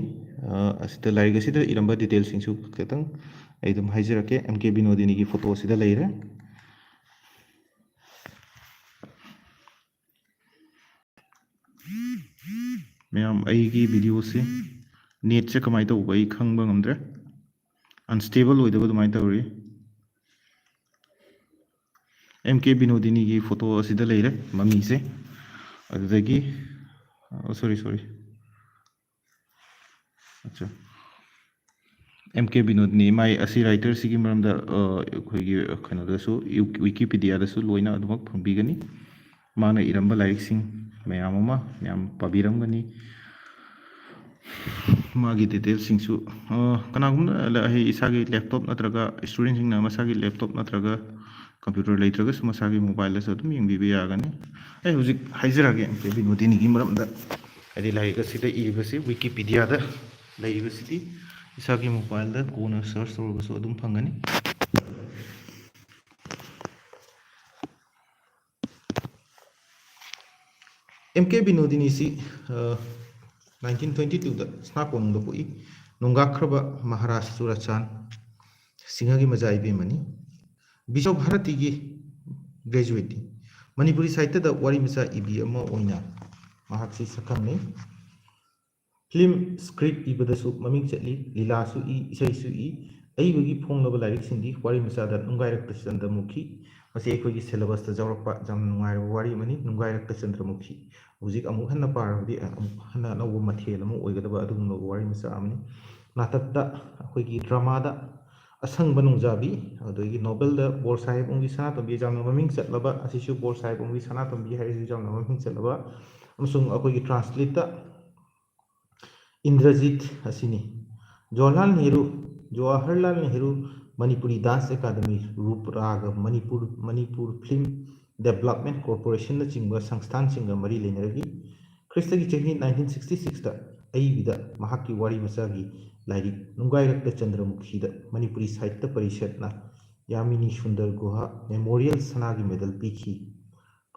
ꯑ, ꯑꯁꯤꯗ ꯂꯥꯏꯔꯤꯛ ꯑꯁꯤꯗ ꯏꯔꯝꯕ ꯗꯤꯇꯦꯜꯁꯤꯡꯁꯨ ꯈꯤꯇꯪ ꯑꯩ ꯑꯗꯨꯝ ꯍꯥꯏꯖꯔꯛꯀꯦ꯫ ꯑꯦꯝ ꯀꯦ ꯕꯤꯅꯣꯗꯤꯅꯤꯒꯤ ꯐꯣꯇꯣ ꯑꯁꯤꯗ ꯂꯩꯔꯦ꯫ ꯃꯌꯥꯝ, ꯑꯩꯒꯤ ꯚꯤꯗꯤꯑꯣꯁꯦ ꯅꯦꯠꯁꯦ ꯀꯃꯥꯏꯅ ꯇꯧꯕ ꯑꯩ ꯈꯪꯕ ꯉꯝꯗ꯭ꯔꯦ, ꯑꯟꯁꯇꯦꯕꯜ ꯑꯣꯏꯗꯕ ꯑꯗꯨꯃꯥꯏꯅ ꯇꯧꯔꯤ꯫ ꯑꯦꯝ ꯀꯦ ꯕꯤꯅꯣꯗꯤꯅꯤꯒꯤ ꯐꯣꯇꯣ ꯑꯁꯤꯗ ꯂꯩꯔꯦ, ꯃꯃꯤꯁꯦ꯫ ꯑꯗꯨꯗꯒꯤ, ꯁꯣꯔꯤ, ꯁꯣꯔꯤ, ꯑꯠꯆꯥ, ꯑꯦꯝ ꯀꯦ ꯕꯤꯅꯣꯗꯤꯅꯤ ꯃꯥꯏ ꯑꯁꯤ ꯔꯥꯏꯇꯔꯁꯤꯒꯤ ꯃꯔꯝꯗ, ꯑ, ꯑꯩꯈꯣꯏꯒꯤ ꯀꯩꯅꯣꯗꯁꯨ, ꯋꯤꯀꯤꯄꯤꯗꯤꯌꯥꯗꯁꯨ ꯂꯣꯏꯅ ꯑꯗꯨꯃꯛ ꯐꯪꯕꯤꯒꯅꯤ꯫ ꯃꯥꯅ ꯏꯔꯝꯕ ꯂꯥꯏꯔꯤꯛꯁꯤꯡ ꯃꯌꯥꯝ ꯑꯃ ꯃꯌꯥꯝ ꯄꯥꯕꯤꯔꯝꯒꯅꯤ꯫ ꯃꯥꯒꯤ ꯗꯤꯇꯦꯜꯁꯤꯡꯁꯨ, ꯑ, ꯀꯅꯥꯒꯨꯝꯕꯅ ꯂ-, ꯑꯩ ꯏꯁꯥꯒꯤ ꯂꯦꯞꯇꯣꯞ ꯅꯠꯇ꯭ꯔꯒ ꯏꯁꯇꯨꯗꯦꯟꯁꯤꯡꯅ ꯃꯁꯥꯒꯤ ꯂꯦꯞꯇꯣꯞ ꯅꯠꯇ꯭ꯔꯒ ꯀꯝꯄ꯭ꯌꯨꯇꯔ ꯂꯩꯇ꯭ꯔꯒꯁꯨ ꯃꯁꯥꯒꯤ ꯃꯣꯕꯥꯏꯜꯗꯁꯨ ꯑꯗꯨꯝ ꯌꯦꯡꯕꯤꯕ ꯌꯥꯒꯅꯤ꯫ ꯑꯩ ꯍꯧꯖꯤꯛ ꯍꯥꯏꯖꯔꯛꯑꯒꯦ ꯑꯦꯝ ꯀꯦ ꯕꯤꯅꯣꯗꯤꯅꯤꯒꯤ ꯃꯔꯝꯗ꯫ ꯍꯥꯏꯗꯤ ꯂꯥꯏꯔꯤꯛ ꯑꯁꯤꯗ ꯏꯔꯤꯕꯁꯤ ꯋꯤꯀꯤꯄꯤꯗꯤꯌꯥꯗ ꯂꯩꯔꯤꯕꯁꯤꯗꯤ ꯏꯁꯥꯒꯤ ꯃꯣꯕꯥꯏꯜꯗ ꯀꯣꯟꯅ ꯁꯔꯆ ꯇꯧꯔꯒꯁꯨ ꯑꯗꯨꯝ ꯐꯪꯒꯅꯤ꯫ ꯑꯦꯝ ꯀꯦ ꯕꯤꯅꯣꯗꯤꯅꯤꯁꯤ, ꯑ, ꯅꯥꯏꯟꯇꯤꯟ ꯇ꯭ꯋꯦꯟꯇꯤ ꯇꯨꯗ ꯁꯅꯥꯀꯣꯅꯨꯡꯗ ꯄꯣꯛꯏ꯫ ꯅꯣꯡꯒꯥꯈ꯭ꯔꯕ ꯃꯍꯥꯔꯥꯖ ꯆꯨꯔꯥꯆꯥꯟ ꯁꯤꯡꯍꯒꯤ ꯃꯆꯥ ꯏꯕꯦꯝꯃꯅꯤ꯫ ꯕꯤꯁ꯭ꯋ ꯚꯥꯔꯇꯤꯒꯤ ꯒ꯭ꯔꯦꯖꯨꯋꯦꯠꯅꯤ꯫ ꯃꯅꯤꯄꯨꯔꯤ ꯁꯥꯍꯤꯇ꯭ꯌꯗ ꯋꯥꯔꯤ ꯃꯆꯥ ꯏꯕꯤ ꯑꯃ ꯑꯣꯏꯅ ꯃꯍꯥꯛꯁꯤ ꯁꯛꯈꯪꯅꯩ꯫ ꯐꯤꯂꯝ ꯁ꯭ꯀ꯭ꯔꯤꯞ ꯏꯕꯗꯁꯨ ꯃꯃꯤꯡ ꯆꯠꯂꯤ, ꯂꯤꯂꯥꯁꯨ ꯏ, ꯏꯁꯩꯁꯨ ꯏ꯫ ꯑꯏꯕꯒꯤ ꯐꯣꯡꯂꯕ ꯂꯥꯏꯔꯤꯛꯁꯤꯡꯗꯤ ꯋꯥꯔꯤ ꯃꯆꯥꯗ ꯅꯨꯡꯒꯥꯏꯔꯛꯇ ꯆꯟꯗ꯭ꯔꯃꯨꯈꯤ꯫ ꯃꯁꯤ ꯑꯩꯈꯣꯏꯒꯤ ꯁꯦꯂꯦꯕꯁꯇ ꯌꯥꯎꯔꯛꯄ ꯌꯥꯝꯅ ꯅꯨꯡꯉꯥꯏꯔꯕ ꯋꯥꯔꯤ ꯑꯃꯅꯤ, ꯅꯨꯡꯒꯥꯏꯔꯛꯇ ꯆꯟꯗ꯭ꯔꯃꯨꯈꯤ꯫ ꯍꯧꯖꯤꯛ ꯑꯃꯨꯛ ꯍꯟꯅ ꯄꯥꯔꯕꯗꯤ ꯑꯃꯨꯛ ꯍꯟꯅ ꯑꯅꯧꯕ ꯃꯊꯦꯜ ꯑꯃ ꯑꯣꯏꯒꯗꯕ ꯑꯗꯨꯒꯨꯝꯂꯕ ꯋꯥꯔꯤ ꯃꯆꯥ ꯑꯃꯅꯤ꯫ ꯅꯥꯇꯛꯇ ꯑꯩꯈꯣꯏꯒꯤ ꯗ꯭ꯔꯃꯥꯗ ꯑꯁꯪꯕ ꯅꯣꯡꯖꯥꯕꯤ, ꯑꯗꯒꯤ ꯅꯣꯕꯦꯜꯗ ꯕꯣꯔ ꯁꯥꯍꯦꯕ ꯑꯣꯡꯕꯤ ꯁꯅꯥꯇꯣꯝꯕꯤ, ꯌꯥꯝꯅ ꯃꯃꯤꯡ ꯆꯠꯂꯕ, ꯑꯁꯤꯁꯨ ꯕꯣꯔ ꯁꯥꯍꯦꯕ ꯑꯣꯡꯕꯤ ꯁꯅꯥꯇꯣꯝꯕꯤ ꯍꯥꯏꯔꯤꯁꯤꯁꯨ ꯌꯥꯝꯅ ꯃꯃꯤꯡ ꯆꯠꯂꯕ, ꯑꯃꯁꯨꯡ ꯑꯩꯈꯣꯏꯒꯤ ꯇ꯭ꯔꯥꯟꯁꯂꯦꯠꯇ ꯏꯟꯗ꯭ꯔꯖꯤꯠ ꯑꯁꯤꯅꯤ꯫ Jawaharlal Nehru, Jawaharlal Nehru Manipuri dance academy, Roop Raag, Manipur, Manipur film development ꯀꯣꯔꯄꯣꯔꯦꯁꯟꯅꯆꯤꯡꯕ ꯁꯪꯁꯊꯥꯟꯁꯤꯡꯒ ꯃꯔꯤ ꯂꯩꯅꯔꯛꯏ꯫ ꯈ꯭ꯔꯤꯁꯇꯒꯤ ꯆꯍꯤ nineteen sixty sixꯇ ꯑꯏꯕꯤꯗ ꯃꯍꯥꯛꯀꯤ ꯋꯥꯔꯤ ꯃꯆꯥꯒꯤ ꯂꯥꯏꯔꯤꯛ ꯅꯨꯡꯒꯥꯏꯔꯛꯇ ꯆꯟꯗ꯭ꯔꯃꯨꯈꯤꯗ ꯃꯅꯤꯄꯨꯔꯤ ꯁꯥꯍꯤꯇ꯭ꯌ ꯄꯔꯤꯁꯠꯅ ꯌꯥꯃꯤꯅꯤ ꯁꯨꯟꯗꯔ ꯒꯨꯍꯥ ꯃꯦꯃꯣꯔꯤꯌꯦꯜ ꯁꯅꯥꯒꯤ ꯃꯦꯗꯜ ꯄꯤꯈꯤ꯫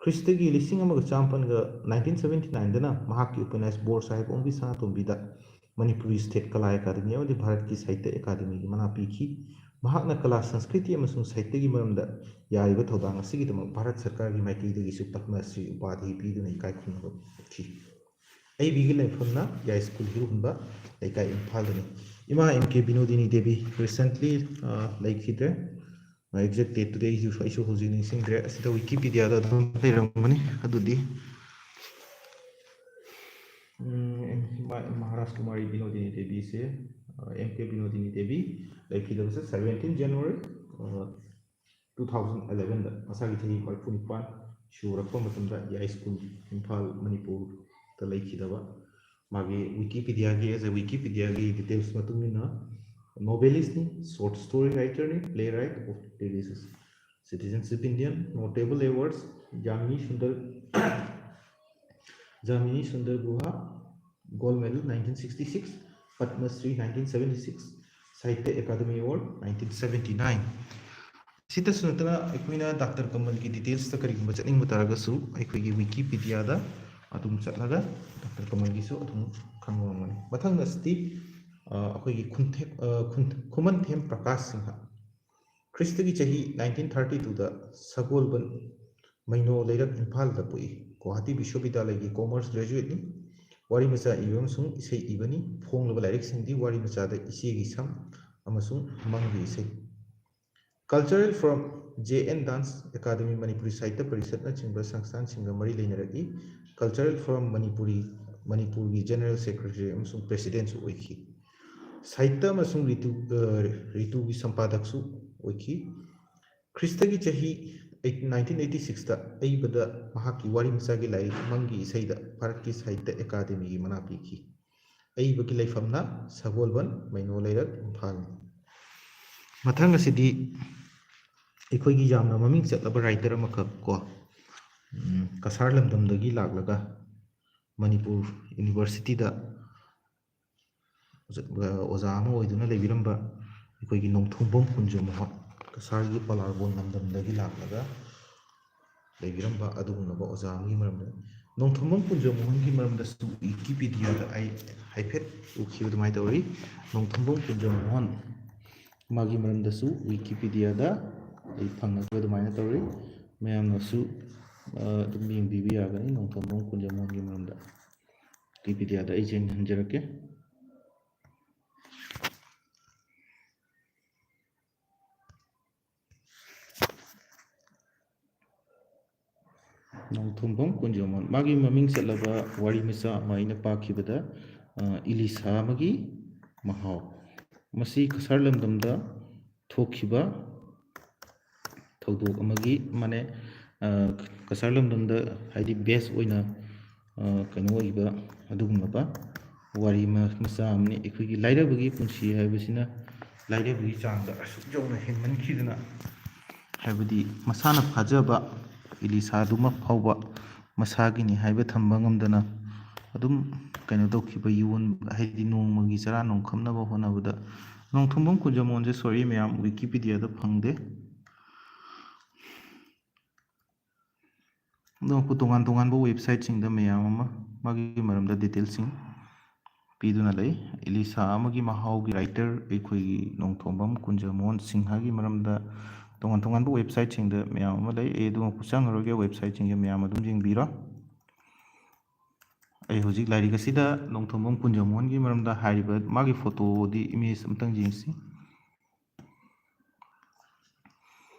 ꯈ꯭ꯔꯤꯁꯇꯒꯤ ꯂꯤꯁꯤꯡ ꯑꯃꯒ ꯆꯥꯃꯥꯄꯟꯒ nineteen seventy nineꯗꯅ ꯃꯍꯥꯛꯀꯤ ꯎꯄꯟꯌꯥꯁ ꯕꯣꯔ ꯁꯥꯍꯦꯕ ꯑꯣꯡꯕꯤ ꯁꯅꯥꯇꯣꯝꯕꯤꯗ ꯃꯅꯤꯄꯨꯔꯤ ꯁ꯭ꯇꯦꯠ ꯀꯂꯥ ꯑꯦꯀꯥꯗꯃꯤ ꯑꯃꯗꯤ ꯚꯥꯔꯠꯀꯤ ꯁꯥꯍꯤꯇ꯭ꯌ ꯑꯦꯀꯥꯗꯃꯤꯒꯤ ꯃꯅꯥ ꯄꯤꯈꯤ꯫ ꯃꯍꯥꯛꯅ ꯀꯂꯥ, ꯁꯪꯁꯀ꯭ꯔꯤꯇꯤ ꯑꯃꯁꯨꯡ ꯁꯥꯍꯤꯇ꯭ꯌꯒꯤ ꯃꯔꯝꯗ ꯌꯥꯔꯤꯕ ꯊꯧꯗꯥꯡ ꯑꯁꯤꯒꯤꯗꯃꯛ ꯚꯥꯔꯠ ꯁꯔꯀꯥꯔꯒꯤ ꯃꯥꯏꯀꯩꯗꯒꯤꯁꯨ ꯄꯗꯃ ꯁ꯭ꯔꯤ ꯎꯄꯥꯙꯤ ꯄꯤꯗꯨꯅ ꯏꯀꯥꯏ ꯈꯨꯝꯅꯕ ꯎꯠꯈꯤ꯫ ꯑꯏꯕꯤꯒꯤ ꯂꯩꯐꯝꯅ ꯌꯥꯏꯁ꯭ꯀꯨꯜ ꯍꯤꯔꯨꯍꯟꯕ ꯂꯩꯀꯥꯏ, ꯏꯝꯐꯥꯜꯗꯅꯤ꯫ ꯏꯃꯥ ꯑꯦꯝ ꯀꯦ ꯕꯤꯅꯣꯗꯤꯅꯤ ꯗꯦꯕꯤ recently, ꯑ, ꯂꯩꯈꯤꯗ꯭ꯔꯦ꯫ ꯑ, exact dateꯇꯨꯗꯤ ꯑꯩꯁꯨ, ꯑꯩꯁꯨ ꯍꯧꯖꯤꯛ ꯅꯤꯡꯁꯤꯡꯗ꯭ꯔꯦ꯫ ꯑꯁꯤꯗ ꯋꯤꯀꯤꯄꯤꯗꯤꯌꯥꯗ ꯑꯗꯨꯝ ꯂꯩꯔꯝꯒꯅꯤ꯫ ꯑꯗꯨꯗꯤ, ꯎꯝ, ꯏꯃꯥ ꯃꯍꯥꯔꯥꯖ ꯀꯨꯃꯥꯔꯤ ꯕꯤꯅꯣꯗꯤꯅꯤ ꯗꯦꯕꯤꯁꯦ, ꯑ, ꯑꯦꯝ ꯀꯦ ꯕꯤꯅꯣꯗꯤꯅꯤ ꯗꯦꯕꯤ ꯂꯩꯈꯤꯗꯕꯁꯦ seventeen January, ꯑ, two thousand elevenꯗ ꯃꯁꯥꯒꯤ ꯆꯍꯤ ꯃꯔꯤꯐꯨ ꯅꯤꯄꯥꯟ ꯁꯨꯔꯛꯄ ꯃꯇꯝꯗ ꯌꯥꯏꯁ꯭ꯀꯨꯜ, ꯏꯝꯐꯥꯜ, ꯃꯅꯤꯄꯨꯔꯗ ꯂꯩꯈꯤꯗꯕ꯫ ꯃꯥꯒꯤ ꯋꯤꯀꯤꯄꯤꯗꯤꯌꯥꯒꯤ, as a ꯋꯤꯀꯤꯄꯤꯗꯤꯌꯥꯒꯤ details ꯃꯇꯨꯡ ꯏꯟꯅ, novelistꯅꯤ, short story writerꯅꯤ, playwright of Delhi, citizenship Indian, notable awards, ꯌꯥꯃꯤꯅꯤ Sundar, ꯌꯥꯃꯤꯅꯤ Sundar ꯒꯨꯍꯥ, Gold Medal nineteen sixty six, Padma Shri nineteen seventy six, Sahitya Academy Award nineteen seventy nine꯫ ꯁꯤꯇꯁꯨ ꯅꯠꯇꯅ ꯑꯩꯈꯣꯏꯅ ꯗꯥꯛꯇꯔ ꯀꯃꯜꯒꯤ detailsꯇ ꯀꯔꯤꯒꯨꯝꯕ ꯆꯠꯅꯤꯡꯕ ꯇꯥꯔꯒꯁꯨ ꯑꯩꯈꯣꯏꯒꯤ ꯋꯤꯀꯤꯄꯤꯗꯤꯌꯥꯗ ꯑꯗꯨꯝ ꯆꯠꯂꯒ ꯗꯥꯛꯇꯔ ꯀꯃꯜꯒꯤꯁꯨ ꯑꯗꯨꯝ ꯈꯪꯕ ꯉꯝꯒꯅꯤ꯫ ꯃꯊꯪꯗ ꯁ꯭ꯇꯤꯞ, ꯑ, ꯑꯩꯈꯣꯏꯒꯤ ꯈꯨꯟꯊꯦꯛ-, ꯑ, ꯈꯨꯟ-, ꯈꯨꯃꯟꯊꯦꯝ ꯄ꯭ꯔꯀꯥꯁ ꯁꯤꯡꯍ꯫ ꯈ꯭ꯔꯤꯁꯇꯒꯤ ꯆꯍꯤ ꯅꯥꯏꯟꯇꯤꯟ ꯊꯥꯔꯇꯤ ꯇꯨꯗ ꯁꯒꯣꯜꯕꯟ ꯃꯩꯅꯣ ꯂꯩꯔꯛ ꯏꯝꯐꯥꯜꯗ ꯄꯣꯛꯏ꯫ ꯒꯨꯋꯥꯍꯥꯇꯤ ꯕꯤꯁ꯭ꯋꯕꯤꯗ꯭ꯌꯥꯂꯌꯒꯤ ꯀꯣꯃꯔꯁ ꯒ꯭ꯔꯦꯖꯨꯋꯦꯠꯅꯤ꯫ ꯋꯥꯔꯤ ꯃꯆꯥ ꯏꯕ ꯑꯃꯁꯨꯡ ꯏꯁꯩ ꯏꯕꯅꯤ꯫ ꯐꯣꯡꯂꯕ ꯂꯥꯏꯔꯤꯛꯁꯤꯡꯗꯤ ꯋꯥꯔꯤ ꯃꯆꯥꯗ ꯏꯆꯦꯒꯤ ꯁꯝ ꯑꯃꯁꯨꯡ ꯃꯪꯒꯤ ꯏꯁꯩ꯫ Cultural Forum, J N Dance Academy, Manipuri ꯁꯥꯍꯤꯇ꯭ꯌ ꯄꯔꯤꯁꯠꯅꯆꯤꯡꯕ ꯁꯪꯁꯊꯥꯟꯁꯤꯡꯒ ꯃꯔꯤ ꯂꯩꯅꯔꯛꯏ꯫ Cultural Forum ꯃꯅꯤꯄꯨꯔꯤ, ꯃꯅꯤꯄꯨꯔꯒꯤ ꯖꯦꯅꯔꯦꯜ ꯁꯦꯀ꯭ꯔꯦꯇꯔꯤ ꯑꯃꯁꯨꯡ ꯄ꯭ꯔꯦꯁꯤꯗꯦꯟꯠꯁꯨ ꯑꯣꯏꯈꯤ꯫ ꯁꯥꯍꯤꯇ꯭ꯌ ꯑꯃꯁꯨꯡ ꯔꯤꯇꯨ, ꯑ, ꯔꯤꯇꯨꯒꯤ ꯁꯝꯄꯥꯗꯛꯁꯨ ꯑꯣꯏꯈꯤ꯫ ꯈ꯭ꯔꯤꯁꯇꯒꯤ ꯆꯍꯤ ꯑꯩꯠ, ꯅꯥꯏꯟꯇꯤꯟ ꯑꯩꯠꯇꯤ ꯁꯤꯛꯁꯇ ꯑꯏꯕꯗ ꯃꯍꯥꯛꯀꯤ ꯋꯥꯔꯤ ꯃꯆꯥꯒꯤ ꯂꯥꯏꯔꯤꯛ ꯃꯪꯒꯤ ꯏꯁꯩꯗ ꯚꯥꯔꯠꯀꯤ ꯁꯥꯍꯤꯇ꯭ꯌ ꯑꯦꯀꯥꯗꯦꯃꯤꯒꯤ ꯃꯅꯥ ꯄꯤꯈꯤ꯫ ꯑꯏꯕꯒꯤ ꯂꯩꯐꯝꯅ ꯁꯒꯣꯜꯕꯟ, ꯃꯩꯅꯣ ꯂꯩꯔꯛ, ꯏꯝꯐꯥꯜꯅꯤ꯫ ꯃꯊꯪ ꯑꯁꯤꯗꯤ ꯑꯩꯈꯣꯏꯒꯤ ꯌꯥꯝꯅ ꯃꯃꯤꯡ ꯆꯠꯂꯕ ꯔꯥꯏꯇꯔ ꯑꯃꯈꯛ ꯀꯣ, ꯎꯝ, ꯀꯁꯥꯔ ꯂꯝꯗꯝꯗꯒꯤ ꯂꯥꯛꯂꯒ ꯃꯅꯤꯄꯨꯔ ꯌꯨꯅꯤꯚꯔꯁꯤꯇꯤꯗ ꯑꯣꯖꯥ ꯑꯃ ꯑꯣꯏꯗꯨꯅ ꯂꯩꯕꯤꯔꯝꯕ ꯑꯩꯈꯣꯏꯒꯤ ꯅꯣꯡꯊꯣꯝꯕꯝ ꯀꯨꯟꯖ ꯃꯣꯍꯟ, ꯀꯁꯥꯔꯒꯤ ꯄꯂꯥꯔꯕꯣꯟ ꯂꯝꯗꯝꯗꯒꯤ ꯂꯥꯛꯂꯒ ꯂꯩꯕꯤꯔꯝꯕ ꯑꯗꯨꯒꯨꯝꯂꯕ ꯑꯣꯖꯥ ꯑꯃꯒꯤ ꯃꯔꯝꯗ, ꯅꯣꯡꯊꯣꯝꯕꯝ ꯀꯨꯟꯖ ꯃꯣꯍꯟꯒꯤ ꯃꯔꯝꯗꯁꯨ ꯋꯤꯀꯤꯄꯤꯗꯤꯌꯥꯗ ꯑꯩ ꯍꯥꯏꯐꯦꯠ ꯎꯈꯤꯕ ꯑꯗꯨꯃꯥꯏꯅ ꯇꯧꯔꯤ꯫ ꯅꯣꯡꯊꯣꯝꯕꯝ ꯀꯨꯟꯖ ꯃꯣꯍꯟ ꯃꯥꯒꯤ ꯃꯔꯝꯗꯁꯨ ꯋꯤꯀꯤꯄꯤꯗꯤꯌꯥꯗ ꯑꯩ ꯐꯪꯅꯕ ꯑꯗꯨꯃꯥꯏꯅ ꯇꯧꯔꯤ꯫ ꯃꯌꯥꯝꯅꯁꯨ, ꯑ, ꯑꯗꯨꯝ ꯌꯦꯡꯕꯤꯕ ꯌꯥꯒꯅꯤ ꯅꯣꯡꯊꯣꯝꯕꯝ ꯀꯨꯟꯖ ꯃꯣꯍꯟꯒꯤ ꯃꯔꯝꯗ꯫ ꯋꯤꯀꯤꯄꯤꯗꯤꯌꯥꯗ ꯑꯩ ꯆꯦꯟꯍꯟꯖꯔꯛꯀꯦ꯫ ꯅꯣꯡꯊꯣꯝꯕꯝ ꯀꯨꯟꯖ ꯃꯣꯍꯟ꯫ ꯃꯥꯒꯤ ꯃꯃꯤꯡ ꯆꯠꯂꯕ ꯋꯥꯔꯤ ꯃꯆꯥ ꯑꯃ ꯑꯩꯅ ꯄꯥꯈꯤꯕꯗ, ꯑ, ꯏꯂꯤꯁꯥ ꯑꯃꯒꯤ ꯃꯍꯥꯎ꯫ ꯃꯁꯤ ꯀꯁꯥꯔ ꯂꯝꯗꯝꯗ ꯊꯣꯛꯈꯤꯕ ꯊꯧꯗꯣꯛ ꯑꯃꯒꯤ, ꯃꯥꯅꯦ, ꯑ, ꯀꯁꯥꯔ ꯂꯝꯗꯝꯗ, ꯍꯥꯏꯗꯤ, ꯕꯦꯁ ꯑꯣꯏꯅ, ꯑ, ꯀꯩꯅꯣ ꯑꯣꯏꯕ ꯑꯗꯨꯒꯨꯝꯂꯕ ꯋꯥꯔꯤ ꯃ-, ꯃꯆꯥ ꯑꯃꯅꯤ꯫ ꯑꯩꯈꯣꯏꯒꯤ ꯂꯥꯏꯔꯕꯒꯤ ꯄꯨꯟꯁꯤ ꯍꯥꯏꯕꯁꯤꯅ ꯂꯥꯏꯔꯕꯒꯤ ꯆꯥꯡꯗ ꯑꯁꯨꯛ ꯌꯧꯅ ꯍꯦꯟꯃꯟꯈꯤꯗꯅ, ꯍꯥꯏꯕꯗꯤ ꯃꯁꯥꯅ ꯐꯥꯖꯕ ꯏꯂꯤꯁꯥꯗꯨꯃꯛ ꯐꯥꯎꯕ ꯃꯁꯥꯒꯤꯅꯤ ꯍꯥꯏꯕ ꯊꯝꯕ ꯉꯝꯗꯅ ꯑꯗꯨꯝ ꯀꯩꯅꯣ ꯇꯧꯈꯤꯕ, ꯌꯣꯟ-, ꯍꯥꯏꯗꯤ ꯅꯣꯡꯃꯒꯤ ꯆꯔꯥ ꯅꯣꯡꯈꯝꯅꯕ ꯍꯣꯠꯅꯕꯗ꯫ ꯅꯣꯡꯊꯣꯝꯕꯝ ꯀꯨꯟꯖ ꯃꯣꯍꯟꯁꯦ, ꯁꯣꯔꯤ ꯃꯌꯥꯝ, ꯋꯤꯀꯤꯄꯤꯗꯤꯌꯥꯗ ꯐꯪꯗꯦ꯫ ꯑꯗꯣ ꯑꯩꯈꯣꯏ ꯇꯣꯉꯥꯟ ꯇꯣꯉꯥꯟꯕ ꯋꯦꯕꯁꯥꯏꯠꯁꯤꯡꯗ ꯃꯌꯥꯝ ꯑꯃ ꯃꯥꯒꯤ ꯃꯔꯝꯗ ꯗꯤꯇꯦꯜꯁꯤꯡ ꯄꯤꯗꯨꯅ ꯂꯩ꯫ ꯏꯂꯤꯁꯥ ꯑꯃꯒꯤ ꯃꯍꯥꯎꯒꯤ writer ꯑꯩꯈꯣꯏꯒꯤ ꯅꯣꯡꯊꯣꯝꯕꯝ ꯀꯨꯟꯖꯃꯣꯍꯟ ꯁꯤꯡꯍꯒꯤ ꯃꯔꯝꯗ ꯇꯣꯉꯥꯟ ꯇꯣꯉꯥꯟꯕ websiteꯁꯤꯡꯗ ꯃꯌꯥꯝ ꯑꯃ ꯂꯩ꯫ ꯑꯩ ꯑꯗꯨꯃꯛꯄꯨ ꯆꯪꯉꯔꯣꯏꯒꯦ, websiteꯁꯤꯡꯁꯦ ꯃꯌꯥꯝ ꯑꯗꯨꯝ ꯌꯦꯡꯕꯤꯔꯣ꯫ ꯑꯩ ꯍꯧꯖꯤꯛ ꯂꯥꯏꯔꯤꯛ ꯑꯁꯤꯗ ꯅꯣꯡꯊꯣꯝꯕꯝ ꯀꯨꯟꯖꯃꯣꯍꯟꯒꯤ ꯃꯔꯝꯗ ꯍꯥꯏꯔꯤꯕ ꯃꯥꯒꯤ photoꯗꯤ, image ꯑꯝꯇꯪ ꯌꯦꯡꯁꯤ꯫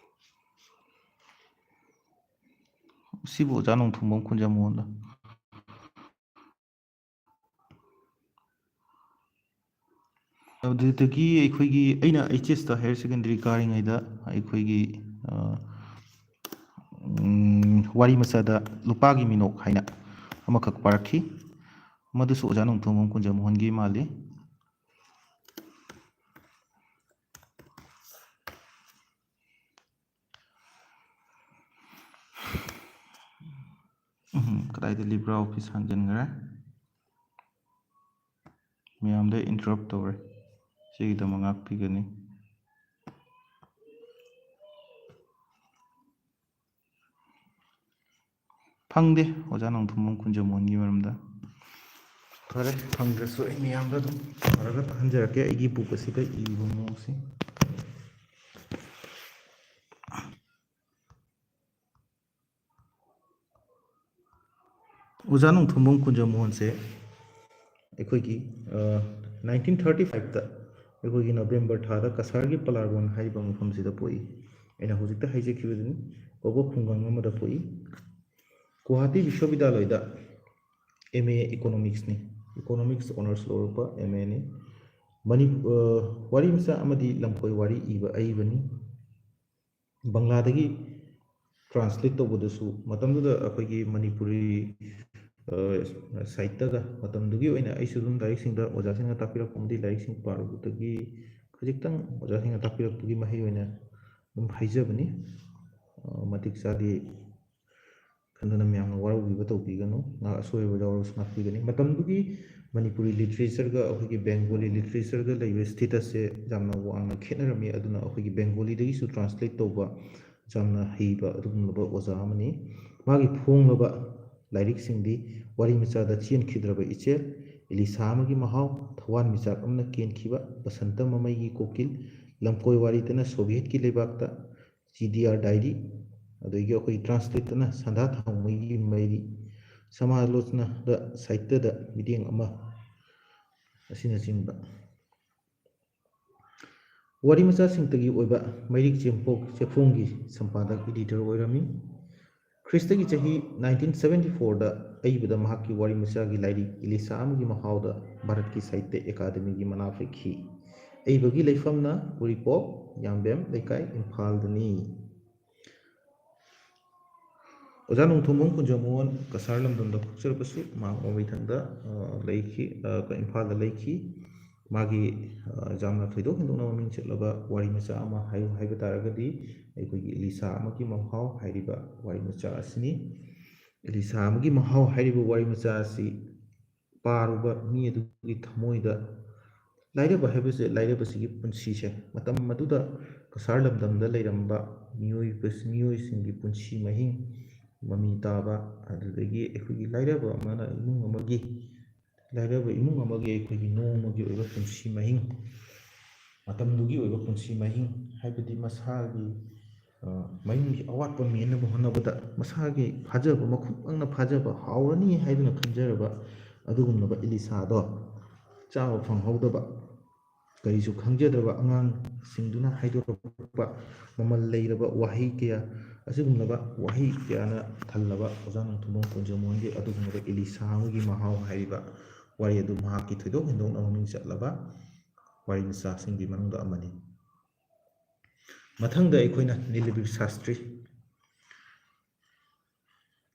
ꯁꯤꯕꯨ ꯑꯣꯖꯥ ꯅꯣꯡꯊꯣꯝꯕꯝ ꯀꯨꯟꯖꯃꯣꯍꯟꯂ? ꯑꯗꯨꯗꯒꯤ ꯑꯩꯈꯣꯏꯒꯤ, ꯑꯩꯅ H S ꯇ higher secondary ꯀꯥꯔꯤꯉꯩꯗ ꯑꯩꯈꯣꯏꯒꯤ, ꯑ, ꯎꯝ, ꯋꯥꯔꯤ ꯃꯆꯥꯗ ꯂꯨꯄꯥꯒꯤ ꯃꯤꯅꯣꯛ ꯍꯥꯏꯅ ꯑꯃꯈꯛ ꯄꯥꯔꯛꯈꯤ꯫ ꯃꯗꯨꯁꯨ ꯑꯣꯖꯥ ꯅꯣꯡꯊꯣꯝꯕꯝ ꯀꯨꯟꯖꯃꯣꯍꯟꯒꯤ ꯃꯥꯜꯂꯤ꯫ ꯎꯝ, ꯀꯗꯥꯏꯗ LibreOffice ꯍꯥꯡꯖꯟꯈ꯭ꯔꯦ? ꯃꯌꯥꯝꯗ interrupt ꯇꯧꯔꯦ꯫ ꯁꯤꯒꯤꯗꯃꯛ ꯉꯥꯛꯄꯤꯒꯅꯤ꯫ ꯐꯪꯗꯦ ꯑꯣꯖꯥ ꯅꯣꯡꯊꯣꯝꯕꯝ ꯀꯨꯟꯖꯃꯣꯍꯟꯒꯤ ꯃꯔꯝꯗ꯫ ꯐꯔꯦ, ꯐꯪꯗ꯭ꯔꯁꯨ ꯑꯩ ꯃꯌꯥꯝꯗ ꯑꯗꯨꯝ ꯐꯔꯒ ꯇꯥꯍꯟꯖꯔꯛꯀꯦ ꯑꯩꯒꯤ book ꯑꯁꯤꯗ ꯏꯕ ꯃꯑꯣꯡꯁꯦ꯫ ꯑꯣꯖꯥ ꯅꯣꯡꯊꯣꯝꯕꯝ ꯀꯨꯟꯖꯃꯣꯍꯟꯁꯦ ꯑꯩꯈꯣꯏꯒꯤ, ꯑ, nineteen thirty five ꯇ ꯑꯩꯈꯣꯏꯒꯤ November ꯊꯥꯗ ꯀꯁꯥꯔꯒꯤ ꯄꯂꯥꯔꯕꯣꯟ ꯍꯥꯏꯔꯤꯕ ꯃꯐꯝꯁꯤꯗ ꯄꯣꯛꯏ꯫ ꯑꯩꯅ ꯍꯧꯖꯤꯛꯇ ꯍꯥꯏꯖꯈꯤꯕꯗꯨꯅꯤ, ꯀꯧꯕ ꯈꯨꯡꯒꯪ ꯑꯃꯗ ꯄꯣꯛꯏ꯫ ꯒꯨꯋꯥꯍꯥꯇꯤ ꯕꯤꯁ꯭ꯋꯕꯤꯗ꯭ꯌꯥꯂꯣꯏꯗ M A Economics ꯅꯤ, Economics Honours ꯂꯧꯔꯛꯄ M A ꯅꯤ꯫ ꯃꯅꯤ-, ꯑ, ꯋꯥꯔꯤ ꯃꯆꯥ ꯑꯃꯗꯤ ꯂꯝꯀꯣꯏ ꯋꯥꯔꯤ ꯏꯕ ꯑꯏꯕꯅꯤ꯫ ꯕꯪꯂꯥꯗꯒꯤ translate ꯇꯧꯕꯗꯁꯨ ꯃꯇꯝꯗꯨꯗ ꯑꯩꯈꯣꯏꯒꯤ ꯃꯅꯤꯄꯨꯔꯤ, ꯑ, side ꯇꯒ ꯃꯇꯝꯗꯨꯒꯤ ꯑꯣꯏꯅ ꯑꯩꯁꯨ ꯑꯗꯨꯝ ꯂꯥꯏꯔꯤꯛꯁꯤꯡꯗ ꯑꯣꯖꯥꯁꯤꯡꯅ ꯇꯥꯛꯄꯤꯔꯛꯄ ꯑꯃꯗꯤ ꯂꯥꯏꯔꯤꯛꯁꯤꯡ ꯄꯥꯔꯨꯕꯗꯒꯤ ꯈꯖꯤꯛꯇꯪ ꯑꯣꯖꯥꯁꯤꯡꯅ ꯇꯥꯛꯄꯤꯔꯛꯄꯒꯤ ꯃꯍꯩ ꯑꯣꯏꯅ ꯑꯗꯨꯝ ꯍꯥꯏꯖꯕꯅꯤ꯫ ꯑ, ꯃꯇꯤꯛ ꯆꯥꯗꯦ ꯈꯟꯗꯨꯅ ꯃꯌꯥꯝꯅ ꯋꯥꯔꯧꯕꯤꯕ ꯇꯧꯕꯤꯒꯅꯨ꯫ ꯉꯥ-, ꯑꯁꯣꯏꯕ ꯌꯥꯎꯔꯁꯨ ꯉꯥꯛꯄꯤꯒꯅꯤ꯫ ꯃꯇꯝꯗꯨꯒꯤ ꯃꯅꯤꯄꯨꯔꯤ literature ꯒ ꯑꯩꯈꯣꯏꯒꯤ Bengali literature ꯒ ꯂꯩꯕ status ꯁꯦ ꯌꯥꯝꯅ ꯋꯥꯡꯅ ꯈꯦꯠꯅꯔꯝꯃꯤ꯫ ꯑꯗꯨꯅ ꯑꯩꯈꯣꯏꯒꯤ Bengali ꯗꯒꯤꯁꯨ translate ꯇꯧꯕ ꯌꯥꯝꯅ ꯍꯩꯕ ꯑꯗꯨꯒꯨꯝꯂꯕ ꯑꯣꯖꯥ ꯑꯃꯅꯤ꯫ ꯃꯥꯒꯤ ꯐꯣꯡꯂꯕ ꯂꯥꯏꯔꯤꯛꯁꯤꯡꯗꯤ ꯋꯥꯔꯤ ꯃꯆꯥꯗ ꯆꯦꯟꯈꯤꯗ꯭ꯔꯕ ꯏꯆꯦꯜ, ꯏꯂꯤꯁꯥ ꯑꯃꯒꯤ ꯃꯍꯥꯎ, ꯊꯋꯥꯟꯃꯤꯆꯥꯛ ꯑꯃꯅ ꯀꯦꯟꯈꯤꯕ, ꯕꯁꯟꯇ ꯃꯃꯩꯒꯤ ꯀꯣꯀꯤꯜ, ꯂꯝꯀꯣꯏ ꯋꯥꯔꯤꯗꯅ ꯁꯣꯚꯤꯌꯦꯠꯀꯤ ꯂꯩꯕꯥꯛꯇ, ꯖꯤ ꯗꯤ ꯑꯥꯔ ꯗꯥꯏꯔꯤ, ꯑꯗꯒꯤ ꯑꯩꯈꯣꯏ ꯇ꯭ꯔꯥꯟꯁꯂꯦꯠꯇꯅ ꯁꯟꯗꯥ ꯊꯥꯎꯃꯩꯒꯤ ꯃꯩꯔꯤ, ꯁꯃꯥꯂꯣꯆꯅꯥꯗ ꯁꯥꯍꯤꯇ꯭ꯌꯗ ꯃꯤꯠꯌꯦꯡ ꯑꯃ ꯑꯁꯤꯅꯆꯤꯡꯕ꯫ ꯋꯥꯔꯤ ꯃꯆꯥꯁꯤꯡꯇꯒꯤ ꯑꯣꯏꯕ ꯃꯩꯔꯤꯛ ꯆꯦꯝꯐꯣꯛ ꯆꯦꯐꯣꯡꯒꯤ ꯁꯝꯄꯥꯗꯛ, ꯏꯗꯤꯇꯔ ꯑꯣꯏꯔꯝꯃꯤ꯫ ꯈ꯭ꯔꯤꯁꯇꯒꯤ ꯆꯍꯤ ꯅꯥꯏꯟꯇꯤꯟ ꯁꯕꯦꯟꯇꯤ ꯐꯣꯔꯗ ꯑꯏꯕꯗ ꯃꯍꯥꯛꯀꯤ ꯋꯥꯔꯤ ꯃꯆꯥꯒꯤ ꯂꯥꯏꯔꯤꯛ ꯏꯂꯤꯁꯥ ꯑꯃꯒꯤ ꯃꯍꯥꯎꯗ ꯚꯥꯔꯠꯀꯤ ꯁꯥꯍꯤꯇ꯭ꯌ ꯑꯦꯀꯥꯗꯃꯤꯒꯤ ꯃꯅꯥ ꯐꯦꯛꯈꯤ꯫ ꯑꯏꯕꯒꯤ ꯂꯩꯐꯝꯅ ꯎꯔꯤꯄꯣꯛ, ꯌꯥꯝꯕꯦꯝ ꯂꯩꯀꯥꯏ, ꯏꯝꯐꯥꯜꯗꯅꯤ꯫ ꯑꯣꯖꯥ ꯅꯣꯡꯊꯣꯝꯕꯝ ꯀꯨꯟꯖꯃꯣꯍꯟ ꯀꯁꯥꯔ ꯂꯝꯗꯝꯗ ꯄꯣꯛꯆꯔꯕꯁꯨ, ꯃꯍꯥꯛ ꯃꯃꯩꯊꯪꯗ, ꯑ, ꯂꯩꯈꯤ, ꯑ, ꯏꯝꯐꯥꯜꯗ ꯂꯩꯈꯤ꯫ ꯃꯥꯒꯤ, ꯑ, ꯌꯥꯝꯅ ꯊꯣꯏꯗꯣꯛ ꯍꯦꯟꯗꯣꯛꯅ ꯃꯃꯤꯡ ꯆꯠꯂꯕ ꯋꯥꯔꯤ ꯃꯆꯥ ꯑꯃ ꯍꯥꯏꯌꯨ ꯍꯥꯏꯕ ꯇꯥꯔꯒꯗꯤ, ꯑꯩꯈꯣꯏꯒꯤ ꯏꯂꯤꯁꯥ ꯑꯃꯒꯤ ꯃꯍꯥꯎ ꯍꯥꯏꯔꯤꯕ ꯋꯥꯔꯤ ꯃꯆꯥ ꯑꯁꯤꯅꯤ꯫ ꯏꯂꯤꯁꯥ ꯑꯃꯒꯤ ꯃꯍꯥꯎ ꯍꯥꯏꯔꯤꯕ ꯋꯥꯔꯤ ꯃꯆꯥ ꯑꯁꯤ ꯄꯥꯔꯨꯕ ꯃꯤ ꯑꯗꯨꯒꯤ ꯊꯃꯣꯏꯗ ꯂꯥꯏꯔꯕ ꯍꯥꯏꯕꯁꯦ, ꯂꯥꯏꯔꯕꯁꯤꯒꯤ ꯄꯨꯟꯁꯤꯁꯦ, ꯃꯇꯝ ꯑꯗꯨꯗ ꯀꯁꯥꯔ ꯂꯝꯗꯝꯗ ꯂꯩꯔꯝꯕ ꯃꯤꯑꯣꯏꯕ-, ꯃꯤꯑꯣꯏꯁꯤꯡꯒꯤ ꯄꯨꯟꯁꯤ ꯃꯍꯤꯡ, ꯃꯃꯤ ꯇꯥꯕ, ꯑꯗꯨꯗꯒꯤ ꯑꯩꯈꯣꯏꯒꯤ ꯂꯥꯏꯔꯕ ꯑꯃꯅ ꯏꯃꯨꯡ ꯑꯃꯒꯤ, ꯂꯥꯏꯔꯕ ꯏꯃꯨꯡ ꯑꯃꯒꯤ ꯑꯩꯈꯣꯏꯒꯤ ꯅꯣꯡꯃꯒꯤ ꯑꯣꯏꯕ ꯄꯨꯟꯁꯤ ꯃꯍꯤꯡ, ꯃꯇꯝꯗꯨꯒꯤ ꯑꯣꯏꯕ ꯄꯨꯟꯁꯤ ꯃꯍꯤꯡ, ꯍꯥꯏꯕꯗꯤ ꯃꯁꯥꯒꯤ, ꯑ, ꯃꯌꯨꯝꯒꯤ ꯑꯋꯥꯠꯄ ꯃꯦꯟꯅꯕ ꯍꯣꯠꯅꯕꯗ ꯃꯁꯥꯒꯤ ꯐꯥꯖꯕ, ꯃꯈꯨꯠꯃꯛꯅ ꯐꯥꯖꯕ, ꯍꯥꯎꯔꯅꯤ ꯍꯥꯏꯗꯨꯅ ꯈꯟꯖꯔꯕ ꯑꯗꯨꯒꯨꯝꯂꯕ ꯏꯂꯤꯁꯥꯗꯣ ꯆꯥꯕ ꯐꯪꯍꯧꯗꯕ, ꯀꯔꯤꯁꯨ ꯈꯪꯖꯗ꯭ꯔꯕ ꯑꯉꯥꯡꯁꯤꯡꯗꯨꯅ ꯍꯥꯏꯗꯣꯔꯛꯄ ꯃꯃꯜ ꯂꯩꯔꯕ ꯋꯥꯍꯩ ꯀꯌꯥ, ꯑꯁꯤꯒꯨꯝꯂꯕ ꯋꯥꯍꯩ ꯀꯌꯥꯅ ꯊꯜꯂꯕ ꯑꯣꯖꯥ ꯅꯣꯡꯊꯣꯝꯕꯝ ꯀꯨꯟꯖꯃꯣꯍꯟꯒꯤ ꯑꯗꯨꯒꯨꯝꯂꯕ ꯏꯂꯤꯁꯥ ꯑꯃꯒꯤ ꯃꯍꯥꯎ ꯍꯥꯏꯔꯤꯕ ꯋꯥꯔꯤ ꯑꯗꯨ ꯃꯍꯥꯛꯀꯤ ꯊꯣꯏꯗꯣꯛ ꯍꯦꯟꯗꯣꯛꯅ ꯃꯃꯤꯡ ꯆꯠꯂꯕ ꯋꯥꯔꯤ ꯃꯆꯥꯁꯤꯡꯒꯤ ꯃꯅꯨꯡꯗ ꯑꯃꯅꯤ꯫ ꯃꯊꯪꯗ ꯑꯩꯈꯣꯏꯅ ꯅꯤꯂꯕꯤꯔ ꯁꯥꯁꯇ꯭ꯔꯤ꯫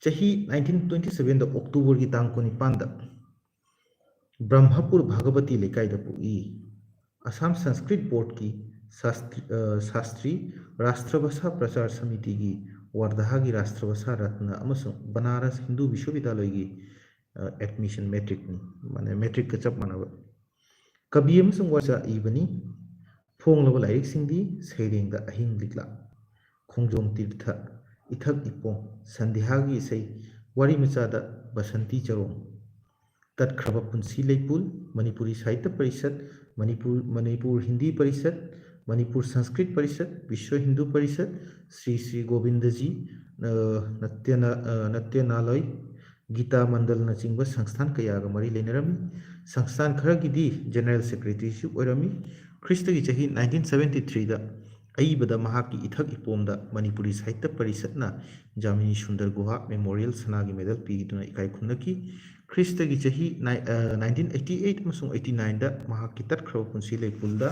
ꯆꯍꯤ ꯅꯥꯏꯟꯇꯤꯟ ꯇ꯭ꯋꯦꯟꯇꯤ ꯁꯕꯦꯟꯗ ꯑꯣꯛꯇꯣꯕꯔꯒꯤ ꯇꯥꯡ ꯀꯨꯟꯅꯤꯄꯥꯟꯗ ꯕ꯭ꯔꯍ꯭ꯃꯄꯨꯔ ꯚꯥꯒꯕꯇꯤ ꯂꯩꯀꯥꯏꯗ ꯄꯣꯛꯏ꯫ ꯑꯁꯥꯝ ꯁꯪꯁꯀ꯭ꯔꯤꯠ ꯕꯣꯔꯗꯀꯤ ꯁꯥꯁꯇ꯭ꯔꯤ, ꯑ, ꯁꯥꯁꯇ꯭ꯔꯤ, ꯔꯥꯁꯇ꯭ꯔꯚꯥꯁꯥ ꯄ꯭ꯔꯆꯥꯔ ꯁꯃꯤꯇꯤꯒꯤ ꯋꯥꯔꯙꯥꯒꯤ ꯔꯥꯁꯇ꯭ꯔꯚꯥꯁꯥ ꯔꯠꯅ ꯑꯃꯁꯨꯡ ꯕꯅꯥꯔꯁ ꯍꯤꯟꯗꯨ ꯕꯤꯁ꯭ꯋꯕꯤꯗ꯭ꯌꯥꯂꯌꯒꯤ, ꯑ, ꯑꯦꯗꯃꯤꯁꯟ ꯃꯦꯇ꯭ꯔꯤꯛꯅꯤ, ꯃꯥꯅꯦ, ꯃꯦꯇ꯭ꯔꯤꯛꯀ ꯆꯞ ꯃꯥꯟꯅꯕ꯫ ꯀꯕꯤ ꯑꯃꯁꯨꯡ ꯋꯥꯔꯤꯆꯥ ꯏꯕꯅꯤ꯫ ꯐꯣꯡꯂꯕ ꯂꯥꯏꯔꯤꯛꯁꯤꯡꯗꯤ ꯁꯩꯔꯦꯡꯗ ꯑꯍꯤꯡ ꯂꯤꯛꯂꯥ, ꯈꯣꯡꯖꯣꯝ ꯇꯤꯔꯊ, ꯏꯊꯛ ꯏꯄꯣꯝ, ꯁꯟꯙ꯭ꯌꯥꯒꯤ ꯏꯁꯩ, ꯋꯥꯔꯤ ꯃꯆꯥꯗ ꯕꯁꯟꯇꯤ ꯆꯔꯣꯡ, ꯇꯠꯈ꯭ꯔꯕ ꯄꯨꯟꯁꯤ ꯂꯩꯄꯨꯜ, ꯃꯅꯤꯄꯨꯔꯤ ꯁꯥꯍꯤꯇ꯭ꯌ ꯄꯔꯤꯁꯠ, ꯃꯅꯤꯄꯨꯔ ꯃꯅꯤꯄꯨꯔ ꯍꯤꯟꯗꯤ ꯄꯔꯤꯁꯠ, ꯃꯅꯤꯄꯨꯔ ꯁꯪꯁꯀ꯭ꯔꯤꯠ ꯄꯔꯤꯁꯠ, ꯕꯤꯁ꯭ꯋ ꯍꯤꯟꯗꯨ ꯄꯔꯤꯁꯠ, ꯁ꯭ꯔꯤ ꯁ꯭ꯔꯤ ꯒꯣꯕꯤꯟꯗꯖꯤ ꯅꯠꯇ꯭ꯌꯅꯥꯂꯣꯏ, ꯒꯤꯇꯥ ꯃꯟꯗꯜꯅꯆꯤꯡꯕ ꯁꯪꯁꯊꯥꯟ ꯀꯌꯥꯒ ꯃꯔꯤ ꯂꯩꯅꯔꯝꯃꯤ꯫ ꯁꯪꯁꯊꯥꯟ ꯈꯔꯒꯤꯗꯤ ꯖꯦꯅꯔꯦꯜ ꯁꯦꯀ꯭ꯔꯦꯇꯔꯤꯁꯨ ꯑꯣꯏꯔꯝꯃꯤ꯫ ꯈ꯭ꯔꯤꯁꯇꯒꯤ ꯆꯍꯤ ꯅꯥꯏꯟꯇꯤꯟ ꯁꯕꯦꯟꯇꯤ ꯊ꯭ꯔꯤꯗ ꯑꯏꯕꯗ ꯃꯍꯥꯛꯀꯤ ꯏꯊꯛ ꯏꯄꯣꯝꯗ ꯃꯅꯤꯄꯨꯔꯤ ꯁꯥꯍꯤꯇ꯭ꯌ ꯄꯔꯤꯁꯠꯅ ꯖꯥꯃꯤꯅꯤ ꯁꯨꯟꯗꯔ ꯒꯨꯍꯥ ꯃꯦꯃꯣꯔꯤꯌꯦꯜ ꯁꯅꯥꯒꯤ ꯃꯦꯗꯜ ꯄꯤꯗꯨꯅ ꯏꯀꯥꯏ ꯈꯨꯝꯅꯈꯤ꯫ ꯈ꯭ꯔꯤꯁꯇꯒꯤ ꯆꯍꯤ ꯅꯥꯏꯟꯇꯤꯟ ꯑꯩꯠꯇꯤ ꯑꯩꯠ ꯑꯃꯁꯨꯡ ꯑꯩꯠꯇꯤ ꯅꯥꯏꯟꯗ ꯃꯍꯥꯛꯀꯤ ꯇꯠꯈ꯭ꯔꯕ ꯄꯨꯟꯁꯤ ꯂꯩꯄꯨꯜꯗ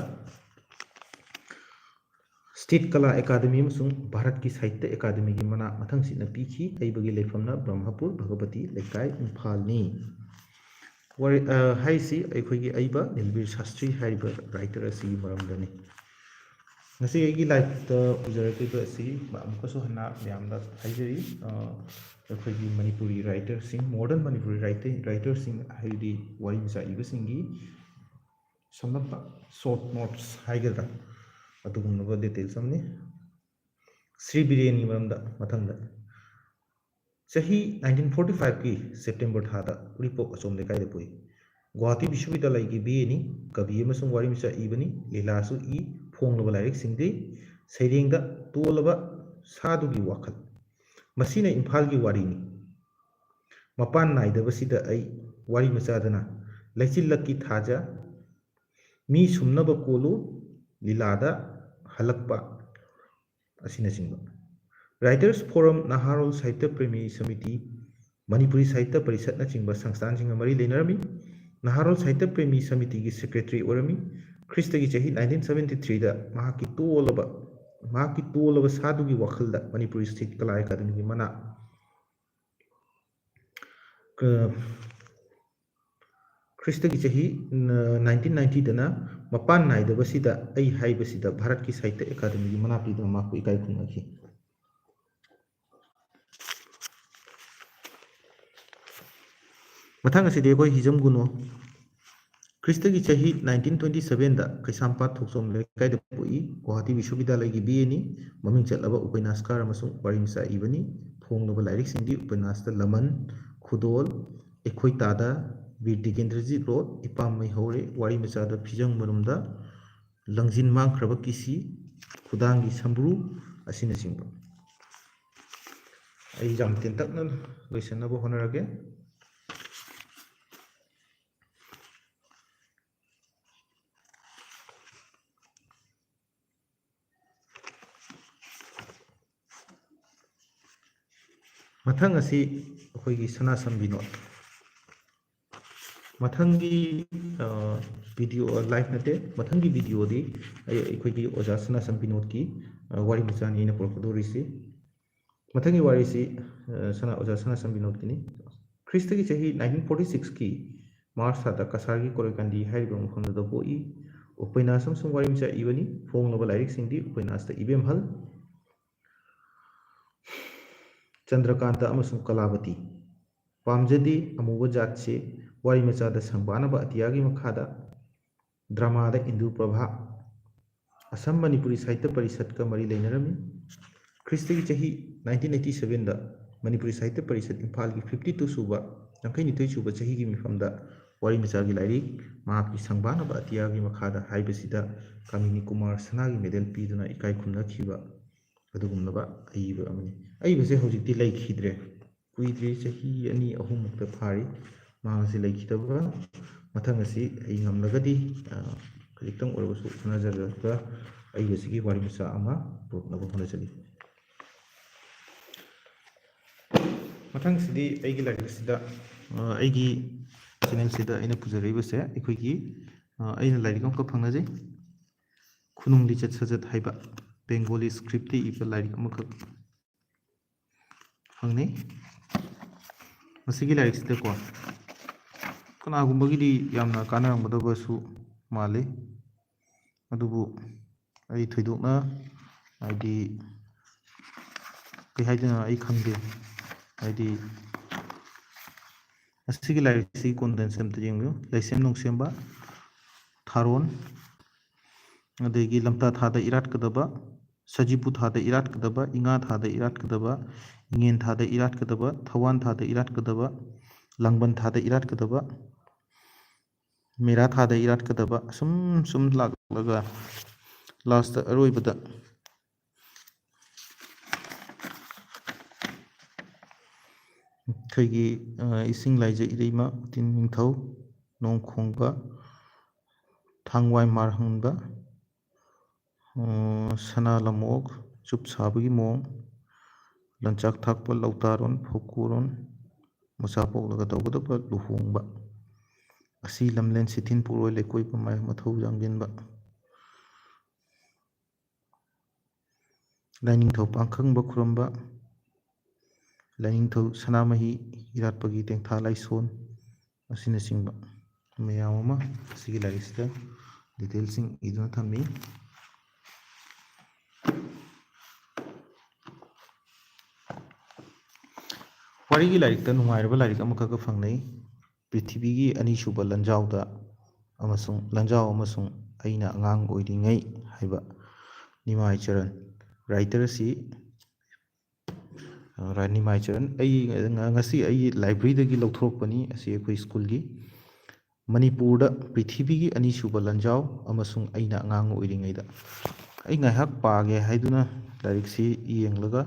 ꯁ꯭ꯇꯦꯠ ꯀꯂꯥ ꯑꯦꯀꯥꯗꯃꯤ ꯑꯃꯁꯨꯡ ꯚꯥꯔꯠꯀꯤ ꯁꯥꯍꯤꯇ꯭ꯌ ꯑꯦꯀꯥꯗꯃꯤꯒꯤ ꯃꯅꯥ ꯃꯊꯪꯁꯤꯠꯅ ꯄꯤꯈꯤ꯫ ꯑꯏꯕꯒꯤ ꯂꯩꯐꯝꯅ ꯕ꯭ꯔꯍꯃꯄꯨꯔ ꯚꯒꯕꯇꯤ ꯂꯩꯀꯥꯏ, ꯏꯝꯐꯥꯜꯅꯤ꯫ ꯋꯥꯔꯤ ꯍꯥꯏꯁꯤ ꯑꯩꯈꯣꯏꯒꯤ ꯑꯏꯕ ꯅꯤꯜꯕꯤꯔ ꯁꯥꯁꯇ꯭ꯔꯤ ꯍꯥꯏꯔꯤꯕ ꯔꯥꯏꯇꯔ ꯑꯁꯤꯒꯤ ꯃꯔꯝꯗꯅꯤ꯫ ꯉꯁꯤ ꯑꯩꯒꯤ ꯂꯥꯏꯐꯇ ꯎꯖꯔꯛꯂꯤꯕ ꯑꯁꯤ ꯑꯃꯨꯛꯀꯁꯨ ꯍꯟꯅ ꯃꯌꯥꯝꯗ ꯍꯥꯏꯖꯔꯤ꯫ ꯑꯩꯈꯣꯏꯒꯤ ꯃꯅꯤꯄꯨꯔꯤ ꯔꯥꯏꯇꯔꯁꯤꯡ, ꯃꯣꯗꯔꯟ ꯃꯅꯤꯄꯨꯔꯤ ꯔꯥꯏꯇꯔꯁꯤꯡ, ꯍꯥꯏꯕꯗꯤ ꯋꯥꯔꯤ ꯃꯆꯥ ꯏꯕꯁꯤꯡꯒꯤ ꯁꯝꯂꯞꯄ ꯁꯣꯔꯠ ꯅꯣꯠꯁ ꯍꯥꯏꯒꯗ꯭ꯔꯥ, ꯑꯗꯨꯒꯨꯝꯂꯕ ꯗꯤꯇꯦꯜꯁ ꯑꯃꯅꯤ꯫ ꯁ꯭ꯔꯤ ꯕꯤꯔꯦꯟꯒꯤ ꯃꯔꯝꯗ ꯃꯊꯪꯗ꯫ ꯆꯍꯤ ꯅꯥꯏꯟꯇꯤꯟ ꯐꯣꯔꯇꯤ ꯐꯥꯏꯚꯀꯤ ꯁꯦꯞꯇꯦꯝꯕꯔ ꯊꯥꯗ ꯎꯔꯤꯄꯣꯛ ꯑꯆꯣꯝ ꯂꯩꯀꯥꯏꯗ ꯄꯣꯛꯏ꯫ ꯒꯨꯋꯥꯍꯥꯇꯤ ꯕꯤꯁ꯭ꯋꯕꯤꯗ꯭ꯌꯥꯂꯌꯒꯤ ꯕꯤ ꯑꯦꯅꯤ, ꯀꯕꯤ ꯑꯃꯁꯨꯡ ꯋꯥꯔꯤꯃꯆꯥ ꯏꯕꯅꯤ, ꯂꯤꯂꯥꯁꯨ ꯏ, ꯐꯣꯡꯂꯕ ꯂꯥꯏꯔꯤꯛꯁꯤꯡꯗꯤ ꯁꯩꯔꯦꯡꯗ ꯇꯣꯜꯂꯕ ꯁꯥꯗꯨꯒꯤ ꯋꯥꯈꯜ, ꯃꯁꯤꯅ ꯏꯝꯐꯥꯜꯒꯤ ꯋꯥꯔꯤꯅꯤ, ꯃꯄꯥꯟ ꯅꯥꯏꯗꯕꯁꯤꯗ ꯑꯩ, ꯋꯥꯔꯤꯃꯆꯥꯗꯅ ꯂꯩꯆꯤꯜꯂꯛꯀꯤ ꯊꯥꯖ, ꯃꯤ ꯁꯨꯝꯅꯕ ꯀꯣꯜꯂꯨ, ꯂꯤꯂꯥꯗ ꯍꯜꯂꯛꯄ ꯑꯁꯤꯅꯆꯤꯡꯕ꯫ ꯔꯥꯏꯇꯔꯁ ꯐꯣꯔꯝ, ꯅꯍꯥꯔꯣꯜ ꯁꯥꯍꯤꯇ꯭ꯌ ꯄ꯭ꯔꯦꯃꯤ ꯁꯃꯤꯇꯤ, ꯃꯅꯤꯄꯨꯔꯤ ꯁꯥꯍꯤꯇ꯭ꯌ ꯄꯔꯤꯁꯠꯅꯆꯤꯡꯕ ꯁꯪꯁꯊꯥꯟꯁꯤꯡꯒ ꯃꯔꯤ ꯂꯩꯅꯔꯝꯃꯤ꯫ ꯅꯍꯥꯔꯣꯜ ꯁꯥꯍꯤꯇ꯭ꯌ ꯄ꯭ꯔꯦꯃꯤ ꯁꯃꯤꯇꯤꯒꯤ ꯁꯦꯀ꯭ꯔꯦꯇꯔꯤ ꯑꯣꯏꯔꯝꯃꯤ꯫ ꯈ꯭ꯔꯤꯁꯇꯒꯤ ꯆꯍꯤ ꯅꯥꯏꯟꯇꯤꯟ ꯁꯕꯦꯟꯇꯤ ꯊ꯭ꯔꯤꯗ ꯃꯍꯥꯛꯀꯤ ꯇꯣꯜꯂꯕ ꯃꯍꯥꯛꯀꯤ ꯇꯣꯜꯂꯕ ꯁꯥꯗꯨꯒꯤ ꯋꯥꯈꯜꯗ ꯃꯅꯤꯄꯨꯔꯤ ꯁꯥꯍꯤꯇ꯭ꯌ ꯀꯂꯥ ꯑꯦꯀꯥꯗꯃꯤꯒꯤ ꯃꯅꯥ ꯈ꯭ꯔꯤꯁꯇꯒꯤ ꯆꯍꯤ ꯅꯥꯏꯟꯇꯤꯟ ꯅꯥꯏꯟꯇꯤꯗꯅ ꯃꯄꯥꯟ ꯅꯥꯏꯗꯕꯁꯤꯗ ꯑꯩ ꯍꯥꯏꯕꯁꯤꯗ ꯚꯥꯔꯠꯀꯤ ꯁꯥꯍꯤꯇ꯭ꯌ ꯑꯦꯀꯥꯗꯃꯤꯒꯤ ꯃꯅꯥ ꯄꯤꯗꯨꯅ ꯃꯍꯥꯛꯄꯨ ꯏꯀꯥꯏ ꯈꯨꯝꯅꯈꯤ꯫ ꯃꯊꯪ ꯑꯁꯤꯗꯤ ꯑꯩꯈꯣꯏ ꯍꯤꯖꯝ ꯒꯨꯅꯣ꯫ ꯈ꯭ꯔꯤꯁꯇꯒꯤ ꯆꯍꯤ ꯅꯥꯏꯟꯇꯤꯟ ꯇ꯭ꯋꯦꯟꯇꯤ ꯁꯕꯦꯟꯗ ꯀꯩꯁꯥꯝꯄꯥꯠ ꯊꯣꯛꯆꯣꯝ ꯂꯩꯀꯥꯏꯗ ꯄꯣꯛꯏ꯫ ꯒꯨꯋꯥꯍꯥꯇꯤ ꯕꯤꯁ꯭ꯋꯕꯤꯗ꯭ꯌꯥꯂꯌꯒꯤ ꯕꯤ ꯑꯦꯅꯤ, ꯃꯃꯤꯡ ꯆꯠꯂꯕ ꯎꯄꯟꯌꯥꯁꯀꯥꯔ ꯑꯃꯁꯨꯡ ꯋꯥꯔꯤꯃꯆꯥ ꯏꯕꯅꯤ꯫ ꯐꯣꯡꯂꯕ ꯂꯥꯏꯔꯤꯛꯁꯤꯡꯗꯤ ꯎꯄꯟꯌꯥꯁꯇ ꯂꯃꯟ, ꯈꯨꯗꯣꯜ, ꯑꯩꯈꯣꯏ ꯇꯥꯗ, ꯕꯤꯔ ꯇꯤꯀꯦꯟꯗ꯭ꯔꯖꯤꯠ ꯔꯣꯗ, ꯏꯄꯥꯝ ꯃꯩ ꯍꯧꯔꯦ, ꯋꯥꯔꯤ ꯃꯆꯥꯗ ꯐꯤꯖꯪ ꯃꯔꯨꯝꯗ, ꯂꯪꯖꯤꯟ ꯃꯥꯡꯈ꯭ꯔꯕ ꯀꯤꯁꯤ, ꯈꯨꯗꯥꯡꯒꯤ ꯁꯝꯕ꯭ꯔꯨ ꯑꯁꯤꯅꯆꯤꯡꯕ꯫ ꯑꯩ ꯌꯥꯝ ꯇꯦꯟꯇꯛꯅ ꯂꯣꯏꯁꯤꯟꯅꯕ ꯍꯣꯠꯅꯔꯒꯦ꯫ ꯃꯊꯪ ꯑꯁꯤ ꯑꯩꯈꯣꯏꯒꯤ ꯁꯅꯥꯁꯝ ꯕꯤꯅꯣꯗ꯫ ꯃꯊꯪꯒꯤ, ꯑ, ꯚꯤꯗꯤꯑꯣ, ꯑ, ꯂꯥꯏꯐ ꯅꯠꯇꯦ, ꯃꯊꯪꯒꯤ ꯚꯤꯗꯤꯑꯣꯗꯤ ꯑꯩ, ꯑꯩꯈꯣꯏꯒꯤ ꯑꯣꯖꯥ ꯁꯅꯥꯁꯝ ꯕꯤꯅꯣꯗꯀꯤ, ꯑ, ꯋꯥꯔꯤ ꯃꯆꯥꯅꯤ ꯑꯩꯅ ꯄꯨꯔꯛꯀꯗꯧꯔꯤꯁꯤ꯫ ꯃꯊꯪꯒꯤ ꯋꯥꯔꯤꯁꯤ, ꯑ, ꯁꯅꯥ-, ꯑꯣꯖꯥ ꯁꯅꯥꯁꯝ ꯕꯤꯅꯣꯗꯀꯤꯅꯤ꯫ ꯈ꯭ꯔꯤꯁꯇꯒꯤ ꯆꯍꯤ nineteen forty six ꯀꯤ ꯃꯥꯔꯆ ꯊꯥꯗ ꯀꯁꯥꯔꯒꯤ ꯀꯣꯔꯩꯀꯥꯟꯗꯤ ꯍꯥꯏꯔꯤꯕ ꯃꯐꯝꯗꯨꯗ ꯄꯣꯛꯏ꯫ ꯎꯄꯩꯅꯥꯁ ꯑꯃꯁꯨꯡ ꯋꯥꯔꯤ ꯃꯆꯥ ꯏꯕꯅꯤ꯫ ꯐꯣꯡꯂꯕ ꯂꯥꯏꯔꯤꯛꯁꯤꯡꯗꯤ ꯎꯄꯩꯅꯥꯁꯇ ꯏꯕꯦꯝꯍꯜ, ꯆꯟꯗ꯭ꯔꯀꯥꯟꯇ ꯑꯃꯁꯨꯡ ꯀꯂꯥꯕꯇꯤ꯫ ꯄꯥꯝꯖꯗꯦ ꯑꯃꯨꯕ ꯖꯥꯠꯁꯦ ꯋꯥꯔꯤ ꯃꯆꯥꯗ ꯁꯪꯕꯥꯅꯕ ꯑꯇꯤꯌꯥꯒꯤ ꯃꯈꯥꯗ, ꯗ꯭ꯔꯃꯥꯗ ꯏꯟꯗꯨ ꯄ꯭ꯔꯚꯥ꯫ ꯑꯁꯝ ꯃꯅꯤꯄꯨꯔꯤ ꯁꯥꯍꯤꯇ꯭ꯌ ꯄꯔꯤꯁꯠꯀ ꯃꯔꯤ ꯂꯩꯅꯔꯝꯃꯤ꯫ ꯈ꯭ꯔꯤꯁꯇꯒꯤ ꯆꯍꯤ nineteen eighty seven ꯗ ꯃꯅꯤꯄꯨꯔꯤ ꯁꯥꯍꯤꯇ꯭ꯌ ꯄꯔꯤꯁꯠ ꯏꯝꯐꯥꯜꯒꯤ fifty two ꯁꯨꯕ, ꯌꯥꯡꯈꯩꯅꯤꯊꯣꯏ ꯁꯨꯕ ꯆꯍꯤꯒꯤ ꯃꯤꯐꯝꯗ ꯋꯥꯔꯤ ꯃꯆꯥꯒꯤ ꯂꯥꯏꯔꯤꯛ ꯃꯍꯥꯛꯀꯤ ꯁꯪꯕꯥꯅꯕ ꯑꯇꯤꯌꯥꯒꯤ ꯃꯈꯥꯗ ꯍꯥꯏꯕꯁꯤꯗ ꯀꯥꯃꯤꯅꯤ ꯀꯨꯃꯥꯔ ꯁꯅꯥꯒꯤ ꯃꯦꯗꯜ ꯄꯤꯗꯨꯅ ꯏꯀꯥꯏ ꯈꯨꯝꯅꯈꯤꯕ ꯑꯗꯨꯒꯨꯝꯂꯕ ꯑꯏꯕ ꯑꯃꯅꯤ꯫ ꯑꯏꯕꯁꯦ ꯍꯧꯖꯤꯛꯇꯤ ꯂꯩꯈꯤꯗ꯭ꯔꯦ꯫ ꯀꯨꯏꯗ꯭ꯔꯤ, ꯆꯍꯤ ꯑꯅꯤ ꯑꯍꯨꯝꯃꯨꯛꯇ ꯐꯥꯔꯤ ꯃꯍꯥꯛ ꯑꯁꯤ ꯂꯩꯈꯤꯗꯕ꯫ ꯃꯊꯪ ꯑꯁꯤ ꯑꯩ ꯉꯝꯂꯒꯗꯤ, ꯑ, ꯈꯖꯤꯛꯇꯪ ꯑꯣꯏꯔꯕꯁꯨ ꯍꯣꯠꯅꯖꯔꯒ ꯑꯏꯕꯁꯤꯒꯤ ꯋꯥꯔꯤ ꯃꯆꯥ ꯑꯃ ꯄꯨꯔꯛꯅꯕ ꯍꯣꯠꯅꯖꯒꯦ꯫ ꯃꯊꯪꯁꯤꯗꯤ ꯑꯩꯒꯤ ꯂꯥꯏꯔꯤꯛ ꯑꯁꯤꯗ, ꯑ, ꯑꯩꯒꯤ ꯆꯦꯅꯦꯜꯁꯤꯗ ꯑꯩꯅ ꯄꯨꯖꯔꯛꯏꯕꯁꯦ ꯑꯩꯈꯣꯏꯒꯤ, ꯑ, ꯑꯩꯅ ꯂꯥꯏꯔꯤꯛ ꯑꯃꯈꯛ ꯐꯪꯅꯖꯩ꯫ ꯈꯨꯅꯨꯡ ꯂꯤꯆꯠ ꯁꯥꯖꯠ ꯍꯥꯏꯕ ꯕꯦꯡꯒꯣꯂꯤ ꯁ꯭ꯀ꯭ꯔꯤꯞꯇ ꯏꯕ ꯂꯥꯏꯔꯤꯛ ꯑꯃꯈꯛ ꯐꯪꯅꯩ꯫ ꯃꯁꯤꯒꯤ ꯂꯥꯏꯔꯤꯛꯁꯤꯗꯀꯣ ꯀꯅꯥꯒꯨꯝꯕꯒꯤꯗꯤ ꯌꯥꯝꯅ ꯀꯥꯟꯅꯔꯝꯒꯗꯕꯁꯨ ꯃꯥꯜꯂꯤ, ꯑꯗꯨꯕꯨ ꯑꯩ ꯊꯣꯏꯗꯣꯛꯅ, ꯍꯥꯏꯗꯤ, ꯀꯩ ꯍꯥꯏꯗꯣꯏꯅꯣ ꯑꯩ ꯈꯪꯗꯦ꯫ ꯍꯥꯏꯗꯤ, ꯑꯁꯤꯒꯤ ꯂꯥꯏꯔꯤꯛꯁꯤꯒꯤ ꯀꯣꯟꯇꯦꯟꯁꯦ ꯑꯝꯇ ꯌꯦꯡꯕꯤꯌꯨ꯫ ꯂꯩꯁꯦꯝ ꯅꯨꯡꯁꯦꯝꯕ, ꯊꯥꯔꯣꯟ, ꯑꯗꯒꯤ ꯂꯝꯇꯥ ꯊꯥꯗ ꯏꯔꯥꯠꯀꯗꯕ, ꯁꯖꯤꯕꯨ ꯊꯥꯗ ꯏꯔꯥꯠꯀꯗꯕ, ꯏꯉꯥ ꯊꯥꯗ ꯏꯔꯥꯠꯀꯗꯕ, ꯏꯉꯦꯟ ꯊꯥꯗ ꯏꯔꯥꯠꯀꯗꯕ, ꯊꯧꯋꯥꯟ ꯊꯥꯗ ꯏꯔꯥꯠꯀꯗꯕ, ꯂꯥꯡꯕꯟ ꯊꯥꯗ ꯏꯔꯥꯠꯀꯗꯕ, ꯃꯦꯔꯥ ꯊꯥꯗ ꯏꯔꯥꯠꯀꯗꯕ, ꯑꯁꯨꯝ ꯁꯨꯝ ꯂꯥꯛꯂꯒ ꯂꯥꯁꯇ ꯑꯔꯣꯏꯕꯗ ꯑꯩꯈꯣꯏꯒꯤ, ꯑ, ꯏꯁꯤꯡ ꯂꯥꯏꯖ ꯏꯔꯩꯃ, ꯎꯇꯤꯟ ꯅꯤꯡꯊꯧ, ꯅꯣꯡꯈꯣꯡꯕ, ꯊꯥꯡꯋꯥꯏ ꯃꯥꯔꯍꯟꯕ, ꯑ, ꯁꯅꯥ ꯂꯝꯑꯣꯛ, ꯆꯨꯞ ꯁꯥꯕꯒꯤ ꯃꯑꯣꯡ, ꯂꯟꯆꯥꯛ ꯊꯥꯛꯄ, ꯂꯧꯇꯥꯔꯣꯟ, ꯐꯧꯀꯨꯔꯣꯟ, ꯃꯆꯥ ꯄꯣꯛꯂꯒ ꯇꯧꯒꯗꯕ ꯂꯨꯍꯣꯡꯕ, ꯑꯁꯤ ꯂꯝꯂꯦꯟ ꯁꯤꯊꯤꯟ ꯄꯨꯔꯣꯏ ꯂꯩꯀꯣꯏ ꯄꯨꯝꯃꯥꯏ ꯃꯊꯧ ꯌꯥꯡꯁꯤꯟꯕ, ꯂꯥꯏꯅꯤꯡꯊꯧ ꯄꯥꯡꯈꯪꯕ ꯈꯨꯔꯨꯝꯕ, ꯂꯥꯏꯅꯤꯡꯊꯧ ꯁꯅꯥꯃꯍꯤ ꯏꯔꯥꯠꯄꯒꯤ ꯇꯦꯡꯊꯥ ꯂꯥꯏꯁꯣꯟ ꯑꯁꯤꯅꯆꯤꯡꯕ ꯃꯌꯥꯝ ꯑꯃ ꯑꯁꯤꯒꯤ ꯂꯥꯏꯔꯤꯛꯁꯤꯗ ꯗꯤꯇꯦꯜꯁꯤꯡ ꯏꯗꯨꯅ ꯊꯝꯃꯤ꯫ ꯋꯥꯔꯤꯒꯤ ꯂꯥꯏꯔꯤꯛꯇ ꯅꯨꯡꯉꯥꯏꯔꯕ ꯂꯥꯏꯔꯤꯛ ꯑꯃꯈꯛꯀ ꯐꯪꯅꯩ꯫ ꯄ꯭ꯔꯤꯊꯤꯕꯤꯒꯤ ꯑꯅꯤꯁꯨꯕ ꯂꯟꯖꯥꯎꯗ ꯑꯃꯁꯨꯡ ꯂꯟꯖꯥꯎ ꯑꯃꯁꯨꯡ ꯑꯩꯅ ꯑꯉꯥꯡ ꯑꯣꯏꯔꯤꯉꯩ ꯍꯥꯏꯕ ꯅꯤꯃꯥꯏ ꯆꯔꯟ꯫ ꯔꯥꯏꯇꯔ ꯑꯁꯤ, ꯑ, ꯔꯥ-, ꯅꯤꯃꯥꯏ ꯆꯔꯟ꯫ ꯑꯩ ꯉ-, ꯉꯁꯤ ꯑꯩꯒꯤ ꯂꯥꯏꯕ꯭ꯔꯦꯔꯤꯗꯒꯤ ꯂꯧꯊꯣꯔꯛꯄꯅꯤ꯫ ꯑꯁꯤ ꯑꯩꯈꯣꯏ ꯁ꯭ꯀꯨꯜꯒꯤ ꯃꯅꯤꯄꯨꯔꯗ ꯄ꯭ꯔꯤꯊꯤꯕꯤꯒꯤ ꯑꯅꯤꯁꯨꯕ ꯂꯟꯖꯥꯎ ꯑꯃꯁꯨꯡ ꯑꯩꯅ ꯑꯉꯥꯡ ꯑꯣꯏꯔꯤꯉꯩꯗ꯫ ꯑꯩ ꯉꯥꯏꯍꯥꯛ ꯄꯥꯒꯦ ꯍꯥꯏꯗꯨꯅ ꯂꯥꯏꯔꯤꯛꯁꯤ ꯌꯦꯡꯂꯒ,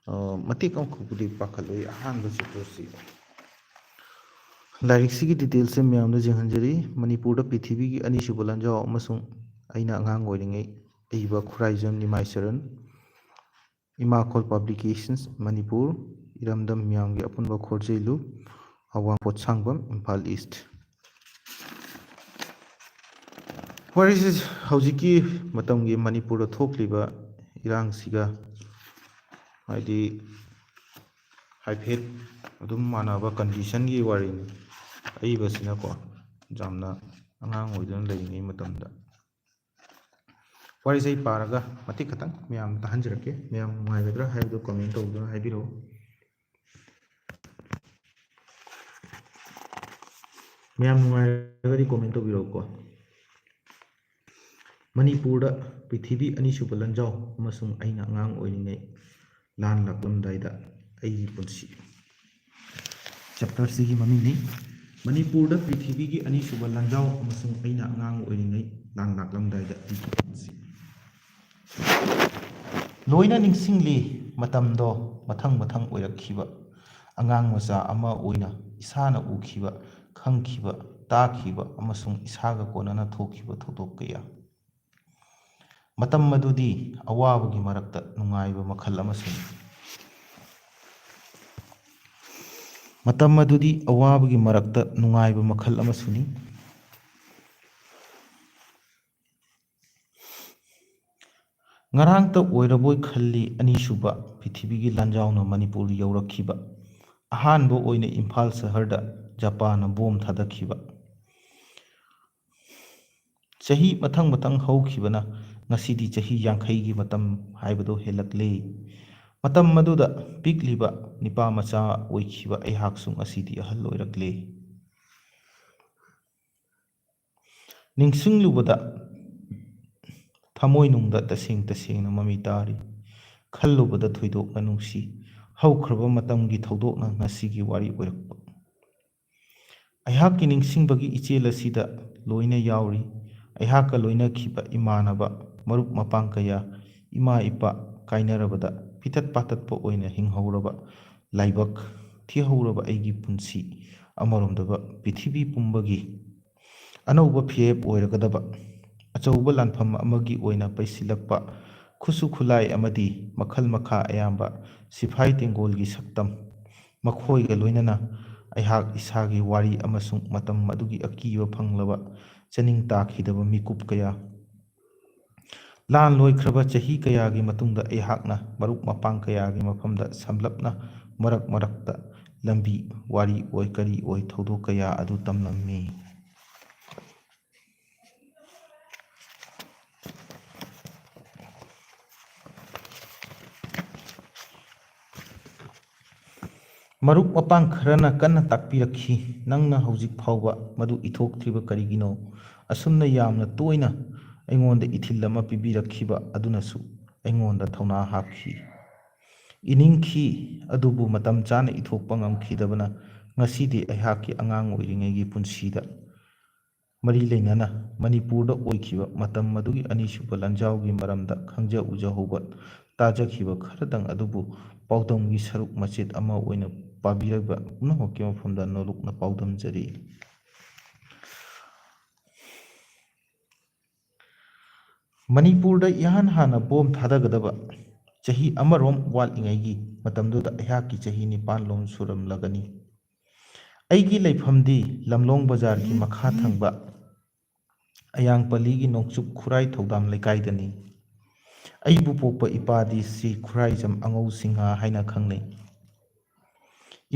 ꯑ, ꯃꯇꯦꯛ ꯑꯃꯈꯛꯄꯨꯗꯤ ꯄꯥꯈꯠꯂꯨꯏ꯫ ꯑꯍꯥꯟꯕ ꯆꯦꯞꯇꯔꯁꯤ꯫ ꯂꯥꯏꯔꯤꯛꯁꯤꯒꯤ ꯗꯤꯇꯦꯜꯁꯁꯦ ꯃꯌꯥꯝꯗ ꯌꯦꯡꯍꯟꯖꯔꯤ꯫ ꯃꯅꯤꯄꯨꯔꯗ ꯄ꯭ꯔꯤꯊꯤꯕꯤꯒꯤ ꯑꯅꯤꯁꯨꯕ ꯂꯟꯖꯥꯎ ꯑꯃꯁꯨꯡ ꯑꯩꯅ ꯑꯉꯥꯡ ꯑꯣꯏꯔꯤꯉꯩ꯫ ꯏꯕ ꯈꯨꯔꯥꯏꯖꯝ ꯅꯤꯃꯥꯏ ꯆꯔꯟ꯫ ꯏꯃꯥꯈꯣꯜ ꯄꯕ꯭ꯂꯤꯀꯦꯁꯟꯁ ꯃꯅꯤꯄꯨꯔ, ꯏꯔꯝꯗꯝ ꯃꯤꯌꯥꯝꯒꯤ ꯑꯄꯨꯟꯕ ꯈꯣꯔꯖꯩꯂꯨ, ꯑꯋꯥꯡ ꯄꯣꯠꯁꯥꯡꯕꯝ, ꯏꯝꯐꯥꯜ ꯏꯁ꯭ꯠ꯫ ꯋꯥꯔꯤꯁꯤ ꯍꯧꯖꯤꯛꯀꯤ ꯃꯇꯝꯒꯤ ꯃꯅꯤꯄꯨꯔꯗ ꯊꯣꯛꯂꯤꯕ ꯏꯔꯥꯡꯁꯤꯒ, ꯍꯥꯏꯗꯤ, ꯍꯥꯏꯐꯦꯠ ꯑꯗꯨꯝ ꯃꯥꯟꯅꯕ ꯀꯟꯗꯤꯁꯟꯒꯤ ꯋꯥꯔꯤꯅꯤ꯫ ꯑꯏꯕꯁꯤꯅꯀꯣ, ꯌꯥꯝꯅ ꯑꯉꯥꯡ ꯑꯣꯏꯗꯨꯅ ꯂꯩꯔꯤꯉꯩ ꯃꯇꯝꯗ꯫ ꯋꯥꯔꯤꯁꯦ ꯑꯩ ꯄꯥꯔꯒ ꯃꯇꯦꯛ ꯈꯛꯇꯪ ꯃꯌꯥꯝ ꯇꯥꯍꯟꯖꯔꯛꯀꯦ꯫ ꯃꯌꯥꯝ ꯅꯨꯡꯉꯥꯏꯒꯗ꯭ꯔꯥ ꯍꯥꯏꯕꯗꯨ comment ꯇꯧꯗꯨꯅ ꯍꯥꯏꯕꯤꯔꯛꯎ꯫ ꯃꯌꯥꯝ ꯅꯨꯡꯉꯥꯏꯔꯒꯗꯤ comment ꯇꯧꯕꯤꯔꯛꯎꯀꯣ꯫ ꯃꯅꯤꯄꯨꯔꯗ ꯄ꯭ꯔꯤꯊꯤꯕꯤ ꯑꯅꯤꯁꯨꯕ ꯂꯟꯖꯥꯎ ꯑꯃꯁꯨꯡ ꯑꯩꯅ ꯑꯉꯥꯡ ꯑꯣꯏꯔꯤꯉꯩ, ꯂꯥꯟ ꯂꯥꯛꯂꯝꯗꯥꯏꯗ ꯑꯩꯒꯤ ꯄꯨꯟꯁꯤ꯫ ꯆꯦꯞꯇꯔꯁꯤꯒꯤ ꯃꯃꯤꯡꯅꯤ ꯃꯅꯤꯄꯨꯔꯗ ꯄ꯭ꯔꯤꯊꯤꯕꯤꯒꯤ ꯑꯅꯤꯁꯨꯕ ꯂꯥꯟꯖꯥꯎ ꯑꯃꯁꯨꯡ ꯑꯩꯅ ꯑꯉꯥꯡ ꯑꯣꯏꯔꯤꯉꯩ ꯂꯥꯡ ꯂꯥꯛꯂꯝꯗꯥꯏꯗ ꯄꯤꯈꯤꯕ ꯄꯨꯟꯁꯤ꯫ ꯂꯣꯏꯅ ꯅꯤꯡꯁꯤꯡꯂꯤ, ꯃꯇꯝꯗꯣ ꯃꯊꯪ ꯃꯊꯪ ꯑꯣꯏꯔꯛꯈꯤꯕ꯫ ꯑꯉꯥꯡ ꯃꯆꯥ ꯑꯃ ꯑꯣꯏꯅ ꯏꯁꯥꯅ ꯎꯈꯤꯕ, ꯈꯪꯈꯤꯕ, ꯇꯥꯈꯤꯕ ꯑꯃꯁꯨꯡ ꯏꯁꯥꯒ ꯀꯣꯟꯅꯅ ꯊꯣꯛꯈꯤꯕ ꯊꯧꯗꯣꯛ ꯀꯌꯥ꯫ ꯃꯇꯝ ꯑꯗꯨꯗꯤ ꯑꯋꯥꯕꯒꯤ ꯃꯔꯛꯇ ꯅꯨꯡꯉꯥꯏꯕ ꯃꯈꯜ ꯑꯃꯁꯨꯅꯤ꯫ ꯃꯇꯝ ꯑꯗꯨꯗꯤ ꯑꯋꯥꯕꯒꯤ ꯃꯔꯛꯇ ꯅꯨꯡꯉꯥꯏꯕ ꯃꯈꯜ ꯑꯃꯁꯨꯅꯤ꯫ ꯉꯔꯥꯡꯇ ꯑꯣꯏꯔꯕꯣꯏ ꯈꯜꯂꯤ ꯑꯅꯤꯁꯨꯕ ꯄ꯭ꯔꯤꯊꯤꯕꯤꯒꯤ ꯂꯥꯟꯖꯥꯎꯅ ꯃꯅꯤꯄꯨꯔ ꯌꯧꯔꯛꯈꯤꯕ꯫ ꯑꯍꯥꯟꯕ ꯑꯣꯏꯅ ꯏꯝꯐꯥꯜ ꯁꯍꯔꯗ ꯖꯄꯥꯟꯅ ꯕꯣꯝ ꯊꯥꯗꯈꯤꯕ꯫ ꯆꯍꯤ ꯃꯊꯪ ꯃꯊꯪ ꯍꯧꯈꯤꯕꯅ ꯉꯁꯤꯗꯤ ꯆꯍꯤ ꯌꯥꯡꯈꯩꯒꯤ ꯃꯇꯝ ꯍꯥꯏꯕꯗꯨ ꯍꯦꯜꯂꯛꯂꯦ꯫ ꯃꯇꯝ ꯑꯗꯨꯗ ꯄꯤꯛꯂꯤꯕ ꯅꯤꯄꯥ ꯃꯆꯥ ꯑꯣꯏꯈꯤꯕ ꯑꯩꯍꯥꯛꯁꯨ ꯉꯁꯤꯗꯤ ꯑꯍꯜ ꯑꯣꯏꯔꯛꯂꯦ꯫ ꯅꯤꯡꯁꯤꯡꯂꯨꯕꯗ ꯊꯃꯣꯏꯅꯨꯡꯗ ꯇꯁꯦꯡ ꯇꯁꯦꯡꯅ ꯃꯃꯤ ꯇꯥꯔꯤ꯫ ꯈꯜꯂꯨꯕꯗ ꯊꯣꯏꯗꯣꯛꯅ ꯅꯨꯡꯁꯤ꯫ ꯍꯧꯈ꯭ꯔꯕ ꯃꯇꯝꯒꯤ ꯊꯧꯗꯣꯛꯅ ꯉꯁꯤꯒꯤ ꯋꯥꯔꯤ ꯑꯣꯏꯔꯛꯄ꯫ ꯑꯩꯍꯥꯛꯀꯤ ꯅꯤꯡꯁꯤꯡꯕꯒꯤ ꯏꯆꯦꯜ ꯑꯁꯤꯗ ꯂꯣꯏꯅ ꯌꯥꯎꯔꯤ꯫ ꯑꯩꯍꯥꯛꯀ ꯂꯣꯏꯅꯈꯤꯕ ꯏꯃꯥꯟꯅꯕ, ꯃꯔꯨꯞ ꯃꯄꯥꯡ ꯀꯌꯥ, ꯏꯃꯥ ꯏꯄꯥ ꯀꯥꯏꯅꯔꯕꯗ ꯐꯤꯇꯠ ꯄꯥꯇꯠꯄ ꯑꯣꯏꯅ ꯍꯤꯡꯍꯧꯔꯕ ꯂꯥꯏꯕꯛ ꯊꯤꯍꯧꯔꯕ ꯑꯩꯒꯤ ꯄꯨꯟꯁꯤ, ꯑꯃꯔꯣꯝꯗꯕ ꯄ꯭ꯔꯤꯊꯤꯕꯤ ꯄꯨꯝꯕꯒꯤ ꯑꯅꯧꯕ ꯐꯤꯔꯦꯞ ꯑꯣꯏꯔꯒꯗꯕ ꯑꯆꯧꯕ ꯂꯥꯟꯐꯝ ꯑꯃꯒꯤ ꯑꯣꯏꯅ ꯄꯩꯁꯤꯜꯂꯛꯄ ꯈꯨꯠꯁꯨ ꯈꯨꯠꯂꯥꯏ ꯑꯃꯗꯤ ꯃꯈꯜ ꯃꯈꯥ ꯑꯌꯥꯝꯕ ꯁꯤꯐꯥꯏ ꯇꯦꯡꯒꯣꯜꯒꯤ ꯁꯛꯇꯝ, ꯃꯈꯣꯏꯒ ꯂꯣꯏꯅꯅ ꯑꯩꯍꯥꯛ ꯏꯁꯥꯒꯤ ꯋꯥꯔꯤ ꯑꯃꯁꯨꯡ ꯃꯇꯝ ꯑꯗꯨꯒꯤ ꯑꯀꯤꯕ ꯐꯪꯂꯕ ꯆꯥꯅꯤꯡ ꯇꯥꯈꯤꯗꯕ ꯃꯤꯀꯨꯞ ꯀꯌꯥ꯫ ꯂꯥꯟ ꯂꯣꯏꯈ꯭ꯔꯕ ꯆꯍꯤ ꯀꯌꯥꯒꯤ ꯃꯇꯨꯡꯗ ꯑꯩꯍꯥꯛꯅ ꯃꯔꯨꯞ ꯃꯄꯥꯡ ꯀꯌꯥꯒꯤ ꯃꯐꯝꯗ ꯁꯝꯂꯞꯅ ꯃꯔꯛ ꯃꯔꯛꯇ ꯂꯝꯕꯤ ꯋꯥꯔꯤ ꯑꯣꯏ ꯀꯔꯤ ꯑꯣꯏ ꯊꯧꯗꯣꯛ ꯀꯌꯥ ꯑꯗꯨ ꯇꯝꯂꯝꯃꯤ꯫ ꯃꯔꯨꯞ ꯃꯄꯥꯡ ꯈꯔꯅ ꯀꯟꯅ ꯇꯥꯛꯄꯤꯔꯛꯈꯤ, "ꯅꯪꯅ ꯍꯧꯖꯤꯛ ꯐꯥꯎꯕ ꯃꯗꯨ ꯏꯊꯣꯛꯇ꯭ꯔꯤꯕ ꯀꯔꯤꯒꯤꯅꯣ? ꯑꯁꯨꯝꯅ ꯌꯥꯝꯅ ꯇꯣꯏꯅ ꯑꯩꯉꯣꯟꯗ ꯏꯊꯤꯜ ꯑꯃ ꯄꯤꯕꯤꯔꯛꯈꯤꯕ ꯑꯗꯨꯅꯁꯨ ꯑꯩꯉꯣꯟꯗ ꯊꯧꯅꯥ ꯍꯥꯞꯈꯤ꯫ ꯏꯅꯤꯡꯈꯤ, ꯑꯗꯨꯕꯨ ꯃꯇꯝ ꯆꯥꯅ ꯏꯊꯣꯛꯄ ꯉꯝꯈꯤꯗꯕꯅ ꯉꯁꯤꯗꯤ ꯑꯩꯍꯥꯛꯀꯤ ꯑꯉꯥꯡ ꯑꯣꯏꯔꯤꯉꯩꯒꯤ ꯄꯨꯟꯁꯤꯗ ꯃꯔꯤ ꯂꯩꯅꯅ ꯃꯅꯤꯄꯨꯔꯗ ꯑꯣꯏꯈꯤꯕ ꯃꯇꯝ ꯑꯗꯨꯒꯤ ꯑꯅꯤꯁꯨꯕ ꯂꯥꯟꯖꯥꯎꯒꯤ ꯃꯔꯝꯗ ꯈꯪꯖ ꯎꯖꯍꯧꯕ, ꯇꯥꯖꯈꯤꯕ ꯈꯔꯗꯪ ꯑꯗꯨꯕꯨ ꯄꯥꯎꯗꯝꯒꯤ ꯁꯔꯨꯛ ꯃꯆꯦꯠ ꯑꯃ ꯑꯣꯏꯅ ꯄꯥꯕꯤꯔꯕ ꯄꯨꯝꯅꯃꯛꯀꯤ ꯃꯐꯝꯗ ꯅꯣꯂꯨꯛꯅ ꯄꯥꯎꯗꯝꯖꯔꯤ꯫ ꯃꯅꯤꯄꯨꯔꯗ ꯏꯍꯥꯟ ꯍꯥꯟꯅ ꯕꯣꯝ ꯊꯥꯗꯒꯗꯕ ꯆꯍꯤ ꯑꯃꯔꯣꯝ ꯋꯥꯠꯂꯤꯉꯩꯒꯤ ꯃꯇꯝꯗꯨꯗ ꯑꯩꯍꯥꯛꯀꯤ ꯆꯍꯤ ꯅꯤꯄꯥꯟ ꯂꯣꯝ ꯁꯨꯔꯝꯂꯒꯅꯤ꯫ ꯑꯩꯒꯤ ꯂꯩꯐꯝꯗꯤ ꯂꯝꯂꯣꯡ ꯕꯖꯥꯔꯒꯤ ꯃꯈꯥ ꯊꯪꯕ ꯑꯌꯥꯡꯄꯜꯂꯤꯒꯤ ꯅꯣꯡꯆꯨꯞ ꯈꯨꯔꯥꯏ ꯊꯧꯗꯥꯝ ꯂꯩꯀꯥꯏꯗꯅꯤ꯫ ꯑꯩꯕꯨ ꯄꯣꯛꯄ ꯏꯄꯥꯗꯤ ꯁ꯭ꯔꯤ ꯈꯨꯔꯥꯏꯖꯝ ꯑꯉꯧ ꯁꯤꯡꯍ ꯍꯥꯏꯅ ꯈꯪꯅꯩ꯫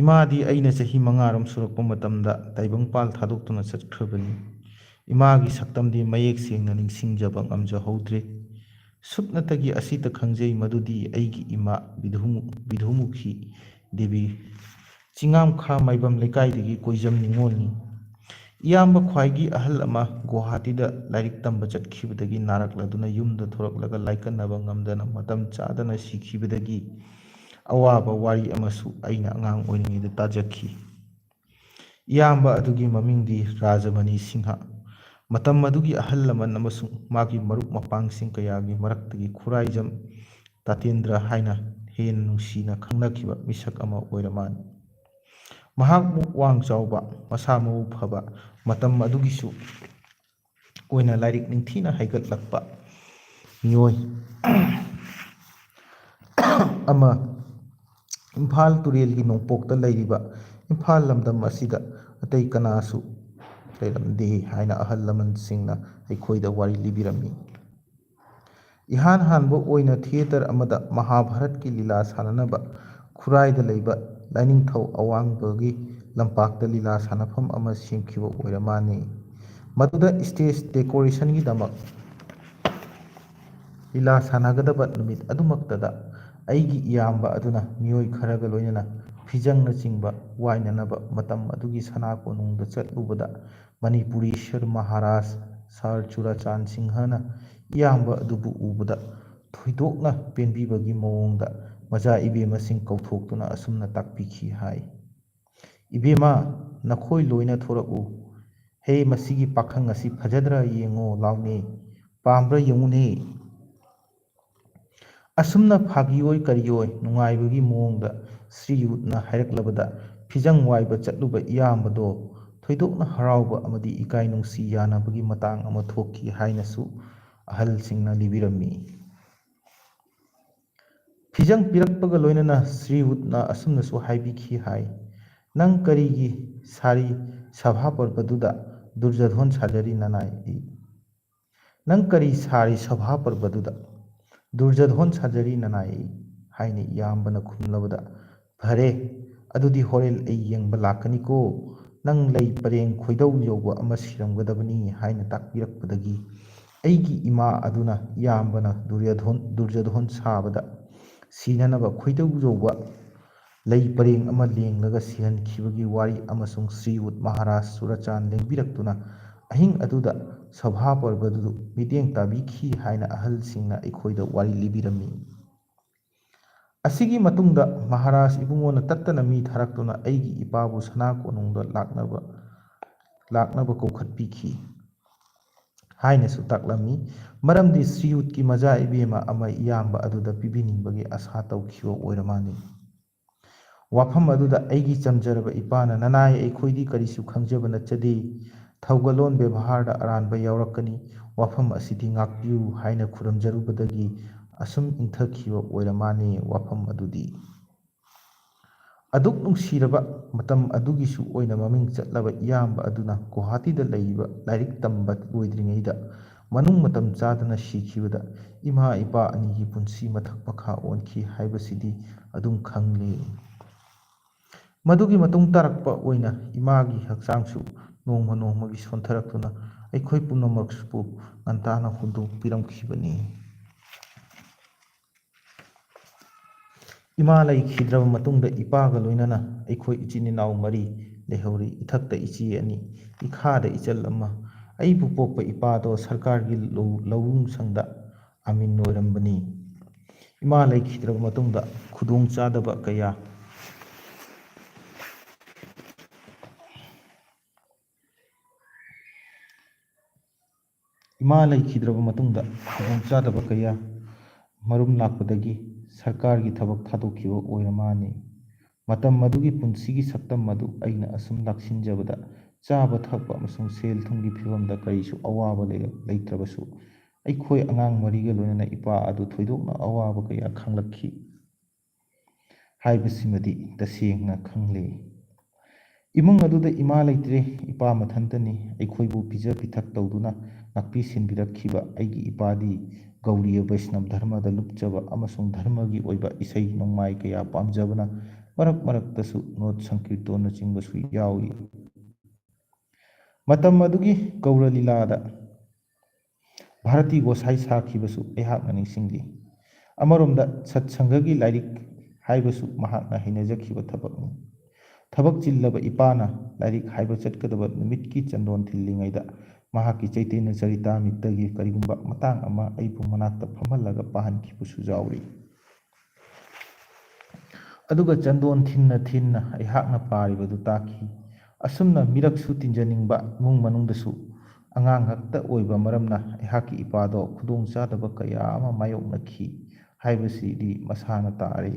ꯏꯃꯥꯗꯤ ꯑꯩꯅ ꯆꯍꯤ ꯃꯉꯥꯔꯣꯝ ꯁꯨꯔꯛꯄ ꯃꯇꯝꯗ ꯇꯥꯏꯕꯪꯄꯥꯜ ꯊꯥꯗꯣꯛꯇꯨꯅ ꯆꯠꯈ꯭ꯔꯕꯅꯤ꯫ ꯏꯃꯥꯒꯤ ꯁꯛꯇꯝꯗꯤ ꯃꯌꯦꯛ ꯁꯦꯡꯅ ꯅꯤꯡꯁꯤꯡꯖꯕ ꯉꯝꯖꯍꯧꯗ꯭ꯔꯦ꯫ ꯁꯨꯞꯅꯇꯒꯤ ꯑꯁꯤꯇ ꯈꯪꯖꯩ ꯃꯗꯨꯗꯤ ꯑꯩꯒꯤ ꯏꯃꯥ ꯕꯤꯙꯨꯃꯨ-, ꯕꯤꯙꯨꯃꯨꯈꯤ ꯗꯦꯕꯤ ꯆꯤꯉꯥꯝꯈꯥ ꯃꯥꯏꯕꯝ ꯂꯩꯀꯥꯏꯗꯒꯤ ꯀꯣꯏꯖꯝ ꯅꯤꯉꯣꯜꯅꯤ꯫ ꯏꯌꯥꯝꯕ ꯈ꯭ꯋꯥꯏꯒꯤ ꯑꯍꯜ ꯑꯃ ꯒꯨꯋꯥꯍꯥꯇꯤꯗ ꯂꯥꯏꯔꯤꯛ ꯇꯝꯕ ꯆꯠꯈꯤꯕꯗꯒꯤ ꯅꯥꯔꯛꯂꯗꯨꯅ ꯌꯨꯝꯗ ꯊꯣꯔꯛꯂꯒ ꯂꯥꯏꯀꯠꯅꯕ ꯉꯝꯗꯅ ꯃꯇꯝ ꯆꯥꯗꯅ ꯁꯤꯈꯤꯕꯗꯒꯤ ꯑꯋꯥꯕ ꯋꯥꯔꯤ ꯑꯃꯁꯨ ꯑꯩꯅ ꯑꯉꯥꯡ ꯑꯣꯏꯔꯤꯉꯩꯗ ꯇꯥꯖꯈꯤ꯫ ꯏꯌꯥꯝꯕ ꯑꯗꯨꯒꯤ ꯃꯃꯤꯡꯗꯤ ꯔꯥꯖꯃꯅꯤ ꯁꯤꯡꯍ꯫ ꯃꯇꯝ ꯑꯗꯨꯒꯤ ꯑꯍꯜ ꯂꯃꯟ ꯑꯃꯁꯨꯡ ꯃꯥꯒꯤ ꯃꯔꯨꯞ ꯃꯄꯥꯡꯁꯤꯡ ꯀꯌꯥꯒꯤ ꯃꯔꯛꯇꯒꯤ ꯈꯨꯔꯥꯏꯖꯝ ꯇꯥꯇꯦꯟꯗ꯭ꯔ ꯍꯥꯏꯅ ꯍꯦꯟꯅ ꯅꯨꯡꯁꯤꯅ ꯈꯪꯅꯈꯤꯕ ꯃꯤꯁꯛ ꯑꯃ ꯑꯣꯏꯔ ꯃꯥꯜꯂꯤ꯫ ꯃꯍꯥꯛ ꯃꯨꯛ ꯋꯥꯡ ꯆꯥꯎꯕ, ꯃꯁꯥ ꯃꯎ ꯐꯕ, ꯃꯇꯝ ꯑꯗꯨꯒꯤꯁꯨ ꯑꯣꯏꯅ ꯂꯥꯏꯔꯤꯛ ꯅꯤꯡꯊꯤꯅ ꯍꯩꯒꯠꯂꯛꯄ ꯃꯤꯑꯣꯏ ꯑꯃ, ꯏꯝꯐꯥꯜ ꯇꯨꯔꯦꯜꯒꯤ ꯅꯣꯡꯄꯣꯛꯇ ꯂꯩꯔꯤꯕ ꯏꯝꯐꯥꯜ ꯂꯝꯗꯝ ꯑꯁꯤꯗ ꯑꯇꯩ ꯀꯅꯥꯁꯨ ꯂꯩꯔꯝꯗꯦ ꯍꯥꯏꯅ ꯑꯍꯜ ꯂꯃꯟꯁꯤꯡꯅ ꯑꯩꯈꯣꯏꯗ ꯋꯥꯔꯤ ꯂꯤꯕꯤꯔꯝꯃꯤ꯫ ꯏꯍꯥꯟ ꯍꯥꯟꯕ ꯑꯣꯏꯅ ꯊꯤꯌꯦꯇꯔ ꯑꯃꯗ ꯃꯍꯥꯚꯥꯔꯠꯀꯤ ꯂꯤꯂꯥ ꯁꯥꯟꯅꯅꯕ ꯈꯨꯔꯥꯏꯗ ꯂꯩꯕ ꯂꯥꯏꯅꯤꯡꯊꯧ ꯑꯋꯥꯡꯕꯒꯤ ꯂꯝꯄꯥꯛꯇ ꯂꯤꯂꯥ ꯁꯥꯟꯅꯐꯝ ꯑꯃ ꯁꯦꯝꯈꯤꯕ ꯑꯣꯏꯔ ꯃꯥꯜꯂꯤ꯫ ꯃꯗꯨꯗ stage decorationꯒꯤꯗꯃꯛ ꯂꯤꯂꯥ ꯁꯥꯟꯅꯒꯗꯕ ꯅꯨꯃꯤꯠ ꯑꯗꯨꯃꯛꯇꯗ ꯑꯩꯒꯤ ꯏꯌꯥꯝꯕ ꯑꯗꯨꯅ ꯃꯤꯑꯣꯏ ꯈꯔꯒ ꯂꯣꯏꯅꯅ ꯐꯤꯖꯪꯅꯆꯤꯡꯕ ꯋꯥꯏꯅꯅꯕ ꯃꯇꯝ ꯑꯗꯨꯒꯤ ꯁꯅꯥ ꯀꯣꯅꯨꯡꯗ ꯆꯠꯂꯨꯕꯗ ꯃꯅꯤꯄꯨꯔꯤ ꯁꯔ ꯃꯍꯥꯔꯥꯖ ꯁꯔ ꯆꯨꯔꯥꯆꯥꯟ ꯁꯤꯡꯍꯅ ꯏꯌꯥꯝꯕ ꯑꯗꯨꯕꯨ ꯎꯕꯗ ꯊꯣꯏꯗꯣꯛꯅ ꯄꯦꯟꯕꯤꯕꯒꯤ ꯃꯑꯣꯡꯗ ꯃꯆꯥ ꯏꯕꯦꯝꯃꯁꯤꯡ ꯀꯧꯊꯣꯛꯇꯨꯅ ꯑꯁꯨꯝꯅ ꯇꯥꯛꯄꯤꯈꯤ ꯍꯥꯏ꯫ "ꯏꯕꯦꯝꯃ, ꯅꯈꯣꯏ ꯂꯣꯏꯅ ꯊꯣꯔꯛꯎ꯫ ꯍꯦ, ꯃꯁꯤꯒꯤ ꯄꯥꯈꯪ ꯑꯁꯤ ꯐꯖꯗ꯭ꯔꯥ ꯌꯦꯡꯉꯣ ꯂꯥꯎꯅꯦ, ꯄꯥꯝꯕ꯭ꯔꯥ ꯌꯦꯡꯉꯨꯅꯦ"꯫ ꯑꯁꯨꯝꯅ ꯐꯥꯒꯤ ꯑꯣꯏ ꯀꯔꯤ ꯑꯣꯏ ꯅꯨꯡꯉꯥꯏꯕꯒꯤ ꯃꯑꯣꯡꯗ ꯁ꯭ꯔꯤꯌꯨꯠꯅ ꯍꯥꯏꯔꯛꯂꯕꯗ, ꯐꯤꯖꯪ ꯋꯥꯏꯕ ꯆꯠꯂꯨꯕ ꯏꯌꯥꯝꯕꯗꯣ ꯊꯣꯏꯗꯣꯛꯅ ꯍꯔꯥꯎꯕ ꯑꯃꯗꯤ ꯏꯀꯥꯏ ꯅꯨꯡꯁꯤ ꯌꯥꯅꯕꯒꯤ ꯃꯇꯥꯡ ꯑꯃ ꯊꯣꯛꯈꯤ ꯍꯥꯏꯅꯁꯨ ꯑꯍꯜꯁꯤꯡꯅ ꯂꯤꯕꯤꯔꯝꯃꯤ꯫ ꯐꯤꯖꯪ ꯄꯤꯔꯛꯄꯒ ꯂꯣꯏꯅꯅ ꯁ꯭ꯔꯤꯌꯨꯠꯅ ꯑꯁꯨꯝꯅꯁꯨ ꯍꯥꯏꯕꯤꯈꯤ ꯍꯥꯏ, "ꯅꯪ ꯀꯔꯤꯒꯤ ꯁꯥꯔꯤ ꯁꯚꯥ ꯄꯔꯕꯗꯨꯗ ꯗꯨꯔꯖꯣꯙꯣꯟ ꯁꯥꯖꯔꯤ ꯅꯅꯥꯏ? ꯅꯪ ꯀꯔꯤ ꯁꯥꯔꯤ ꯁꯚꯥ ꯄꯔꯕꯗꯨꯗ ꯗꯨꯔꯖꯣꯙꯣꯟ ꯁꯥꯖꯔꯤ ꯅꯅꯥꯏ?" ꯍꯥꯏꯅ ꯏꯌꯥꯝꯕꯅ ꯈꯨꯝꯂꯕꯗ, "ꯐꯔꯦ, ꯑꯗꯨꯗꯤ ꯍꯣꯔꯦꯟ ꯑꯩ ꯌꯦꯡꯕ ꯂꯥꯛꯀꯅꯤꯀꯣ꯫ ꯅꯪ ꯂꯩ ꯄꯔꯦꯡ ꯈꯣꯏꯗꯧ ꯌꯧꯕ ꯑꯃ ꯁꯤꯔꯝꯒꯗꯕꯅꯤ" ꯍꯥꯏꯅ ꯇꯥꯛꯄꯤꯔꯛꯄꯗꯒꯤ, ꯑꯩꯒꯤ ꯏꯃꯥ ꯑꯗꯨꯅ ꯏꯌꯥꯝꯕꯅ ꯗꯨꯔꯌꯣꯙꯣꯟ, ꯗꯨꯔꯖꯣꯙꯣꯟ ꯁꯥꯕꯗ ꯁꯤꯅꯅꯕ ꯈꯣꯏꯗꯧ ꯌꯧꯕ ꯂꯩ ꯄꯔꯦꯡ ꯑꯃ ꯂꯦꯡꯂꯒ ꯁꯤꯍꯟꯈꯤꯕꯒꯤ ꯋꯥꯔꯤ ꯑꯃꯁꯨꯡ ꯁ꯭ꯔꯤꯌꯨꯠ ꯃꯍꯥꯔꯥꯖ ꯆꯨꯔꯆꯥꯟ ꯂꯦꯡꯕꯤꯔꯛꯇꯨꯅ ꯑꯍꯤꯡ ꯑꯗꯨꯗ ꯁꯚꯥ ꯄꯔꯕꯗꯨ ꯃꯤꯠꯌꯦꯡ ꯇꯥꯕꯤꯈꯤ ꯍꯥꯏꯅ ꯑꯍꯜꯁꯤꯡꯅ ꯑꯩꯈꯣꯏꯗ ꯋꯥꯔꯤ ꯂꯤꯕꯤꯔꯝꯃꯤ꯫ ꯑꯁꯤꯒꯤ ꯃꯇꯨꯡꯗ ꯃꯍꯥꯔꯥꯖ ꯏꯕꯨꯡꯉꯣꯅ ꯇꯠꯇꯅ ꯃꯤ ꯊꯥꯔꯛꯇꯨꯅ ꯑꯩꯒꯤ ꯏꯄꯥꯕꯨ ꯁꯅꯥ ꯀꯣꯅꯨꯡꯗ ꯂꯥꯛꯅꯕ, ꯂꯥꯛꯅꯕ ꯀꯧꯈꯠꯄꯤꯈꯤ ꯍꯥꯏꯅꯁꯨ ꯇꯥꯛꯂꯝꯃꯤ꯫ ꯃꯔꯝꯗꯤ ꯁ꯭ꯔꯤꯌꯨꯠꯀꯤ ꯃꯆꯥ ꯏꯕꯦꯝꯃ ꯑꯃ ꯏꯌꯥꯝꯕ ꯑꯗꯨꯗ ꯄꯤꯕꯤꯅꯤꯡꯕꯒꯤ ꯑꯁꯥ ꯇꯧꯈꯤꯕ ꯑꯣꯏꯔ ꯃꯥꯜꯂꯤ꯫ ꯋꯥꯐꯝ ꯑꯗꯨꯗ ꯑꯩꯒꯤ ꯆꯝꯖꯔꯕ ꯏꯄꯥꯅ, "ꯅꯅꯥꯏ, ꯑꯩꯈꯣꯏꯗꯤ ꯀꯔꯤꯁꯨ ꯈꯪꯖꯕ ꯅꯠꯆꯗꯦ꯫ ꯊꯧꯒꯜꯂꯣꯟ ꯕꯦꯕꯥꯔꯗ ꯑꯔꯥꯟꯕ ꯌꯥꯎꯔꯛꯀꯅꯤ꯫ ꯋꯥꯐꯝ ꯑꯁꯤꯗꯤ ꯉꯥꯛꯄꯤꯌꯨ" ꯍꯥꯏꯅ ꯈꯨꯔꯨꯝꯖꯔꯨꯕꯗꯒꯤ ꯑꯁꯨꯝ ꯏꯪꯊꯈꯤꯕ ꯑꯣꯏꯔ ꯃꯥꯜꯂꯤ ꯋꯥꯐꯝ ꯑꯗꯨꯗꯤ꯫ ꯑꯗꯨꯛ ꯅꯨꯡꯁꯤꯔꯕ ꯃꯇꯝ ꯑꯗꯨꯒꯤꯁꯨ ꯑꯣꯏꯅ ꯃꯃꯤꯡ ꯆꯠꯂꯕ ꯏꯌꯥꯝꯕ ꯑꯗꯨꯅ ꯒꯨꯋꯥꯍꯥꯇꯤꯗ ꯂꯩꯕ ꯂꯥꯏꯔꯤꯛ ꯇꯝꯕ ꯂꯣꯏꯗ꯭ꯔꯤꯉꯩꯗ ꯃꯅꯨꯡ ꯃꯇꯝ ꯆꯥꯗꯅ ꯁꯤꯈꯤꯕꯗ ꯏꯃꯥ ꯏꯄꯥ ꯑꯅꯤꯒꯤ ꯄꯨꯟꯁꯤ ꯃꯊꯛ ꯃꯈꯥ ꯑꯣꯟꯈꯤ ꯍꯥꯏꯕꯁꯤꯗꯤ ꯑꯗꯨꯝ ꯈꯪꯂꯤ꯫ ꯃꯗꯨꯒꯤ ꯃꯇꯨꯡ ꯇꯥꯔꯛꯄ ꯑꯣꯏꯅ ꯏꯃꯥꯒꯤ ꯍꯛꯆꯥꯡꯁꯨ ꯅꯣꯡꯃ ꯅꯣꯡꯃꯒꯤ ꯁꯣꯟꯊꯔꯛꯇꯨꯅ ꯑꯩꯈꯣꯏ ꯄꯨꯝꯅꯃꯛꯄꯨ ꯉꯟꯇꯥꯅ ꯍꯨꯟꯗꯣꯛꯄꯤꯔꯝꯈꯤꯕꯅꯤ꯫ ꯏꯃꯥ ꯂꯩꯈꯤꯗ꯭ꯔꯕ ꯃꯇꯨꯡꯗ ꯏꯄꯥꯒ ꯂꯣꯏꯅꯅ ꯑꯩꯈꯣꯏ ꯏꯆꯤꯟ ꯏꯅꯥꯎ ꯃꯔꯤ ꯂꯩꯍꯧꯔꯤ꯫ ꯏꯊꯛꯇ ꯏꯆꯦ ꯑꯅꯤ, ꯏꯈꯥꯗ ꯏꯆꯜ ꯑꯃ꯫ ꯑꯩꯕꯨ ꯄꯣꯛꯄ ꯏꯄꯥꯗꯣ ꯁꯔꯀꯥꯔꯒꯤ ꯂꯧ-, ꯂꯧꯎ ꯁꯪꯗ ꯑꯃꯤꯟ ꯑꯣꯏꯔꯝꯕꯅꯤ꯫ ꯏꯃꯥ ꯂꯩꯈꯤꯗ꯭ꯔꯕ ꯃꯇꯨꯡꯗ ꯈꯨꯗꯣꯡꯆꯥꯗꯕ ꯀꯌꯥ ꯏꯃꯥ ꯂꯩꯈꯤꯗ꯭ꯔꯕ ꯃꯇꯨꯡꯗ ꯈꯨꯗꯣꯡꯆꯥꯗꯕ ꯀꯌꯥ ꯃꯔꯨꯝ ꯂꯥꯛꯄꯗꯒꯤ ꯁꯔꯀꯥꯔꯒꯤ ꯊꯕꯛ ꯊꯥꯗꯣꯛꯈꯤꯕ ꯑꯣꯏꯔ ꯃꯥꯅꯤ꯫ ꯃꯇꯝ ꯑꯗꯨꯒꯤ ꯄꯨꯟꯁꯤꯒꯤ ꯁꯛꯇꯝ ꯑꯗꯨ ꯑꯩꯅ ꯑꯁꯨꯝ ꯂꯥꯛꯁꯤꯟꯖꯕꯗ, ꯆꯥꯕ ꯊꯛꯄ ꯑꯃꯁꯨꯡ ꯁꯦꯜ ꯊꯨꯝꯒꯤ ꯐꯤꯕꯝꯗ ꯀꯔꯤꯁꯨ ꯑꯋꯥꯕ ꯂꯩꯔ-, ꯂꯩꯇ꯭ꯔꯕꯁꯨ, ꯑꯩꯈꯣꯏ ꯑꯉꯥꯡ ꯃꯔꯤꯒ ꯂꯣꯏꯅꯅ ꯏꯄꯥ ꯑꯗꯨ ꯊꯣꯏꯗꯣꯛꯅ ꯑꯋꯥꯕ ꯀꯌꯥ ꯈꯪꯂꯛꯈꯤ ꯍꯥꯏꯕꯁꯤꯃꯗꯤ ꯇꯁꯦꯡꯅ ꯈꯪꯂꯦ꯫ ꯏꯃꯨꯡ ꯑꯗꯨꯗ ꯏꯃꯥ ꯂꯩꯇ꯭ꯔꯦ, ꯏꯄꯥ ꯃꯊꯟꯇꯅꯤ꯫ ꯑꯩꯈꯣꯏꯕꯨ ꯄꯤꯖ ꯄꯤꯊꯛ ꯇꯧꯗꯨꯅ ꯉꯥꯛꯄꯤ ꯁꯦꯟꯕꯤꯔꯛꯈꯤꯕ ꯑꯩꯒꯤ ꯏꯄꯥꯗꯤ ꯒꯧꯔꯤꯌ ꯕꯩꯁꯅꯕ ꯙꯔꯃꯗ ꯂꯨꯞꯆꯕ ꯑꯃꯁꯨꯡ ꯙꯔꯃꯒꯤ ꯑꯣꯏꯕ ꯏꯁꯩ ꯅꯣꯡꯃꯥꯏ ꯀꯌꯥ ꯄꯥꯝꯖꯕꯅ ꯃꯔꯛ ꯃꯔꯛꯇꯁꯨ ꯅꯣꯠ ꯁꯪꯀꯤꯔꯇꯣꯟꯅꯆꯤꯡꯕꯁꯨ ꯌꯥꯎꯏ꯫ ꯃꯇꯝ ꯑꯗꯨꯒꯤ ꯒꯧꯔ ꯂꯤꯂꯥꯗ ꯚꯥꯔꯇꯤ ꯒꯣꯁꯥꯏ ꯁꯥꯈꯤꯕꯁꯨ ꯑꯩꯍꯥꯛꯅ ꯅꯤꯡꯁꯤꯡꯂꯤ꯫ ꯑꯃꯔꯣꯝꯗ ꯁꯠꯁꯪꯒꯒꯤ ꯂꯥꯏꯔꯤꯛ ꯍꯥꯏꯕꯁꯨ ꯃꯍꯥꯛꯅ ꯍꯩꯅꯖꯈꯤꯕ ꯊꯕꯛꯅꯤ꯫ ꯊꯕꯛ ꯆꯤꯜꯂꯕ ꯏꯄꯥꯅ ꯂꯥꯏꯔꯤꯛ ꯍꯥꯏꯕ ꯆꯠꯀꯗꯕ ꯅꯨꯃꯤꯠꯀꯤ ꯆꯟꯗꯣꯟ ꯊꯤꯜꯂꯤꯉꯩꯗ ꯃꯍꯥꯛꯀꯤ ꯆꯩꯇꯟꯌ ꯆꯔꯤꯇꯥꯃꯤꯠꯇꯒꯤ ꯀꯔꯤꯒꯨꯝꯕ ꯃꯇꯥꯡ ꯑꯃ ꯑꯩꯕꯨ ꯃꯅꯥꯛꯇ ꯐꯝꯍꯜꯂꯒ ꯄꯥꯍꯟꯈꯤꯕꯁꯨ ꯌꯥꯎꯔꯤ꯫ ꯑꯗꯨꯒ ꯆꯟꯗꯣꯟ ꯊꯤꯟꯅ ꯊꯤꯟꯅ ꯑꯩꯍꯥꯛꯅ ꯄꯥꯔꯤꯕꯗꯨ ꯇꯥꯈꯤ꯫ ꯑꯁꯨꯝꯅ ꯃꯤꯔꯛꯁꯨ ꯇꯤꯟꯖꯅꯤꯡꯕ ꯏꯃꯨꯡ ꯃꯅꯨꯡꯗꯁꯨ ꯑꯉꯥꯡ ꯉꯥꯛꯇ ꯑꯣꯏꯕ ꯃꯔꯝꯅ ꯑꯩꯍꯥꯛꯀꯤ ꯏꯄꯥꯗꯣ ꯈꯨꯗꯣꯡꯆꯥꯗꯕ ꯀꯌꯥ ꯑꯃ ꯃꯥꯌꯣꯛꯅꯈꯤ ꯍꯥꯏꯕꯁꯤꯗꯤ ꯃꯁꯥꯅ ꯇꯥꯔꯦ꯫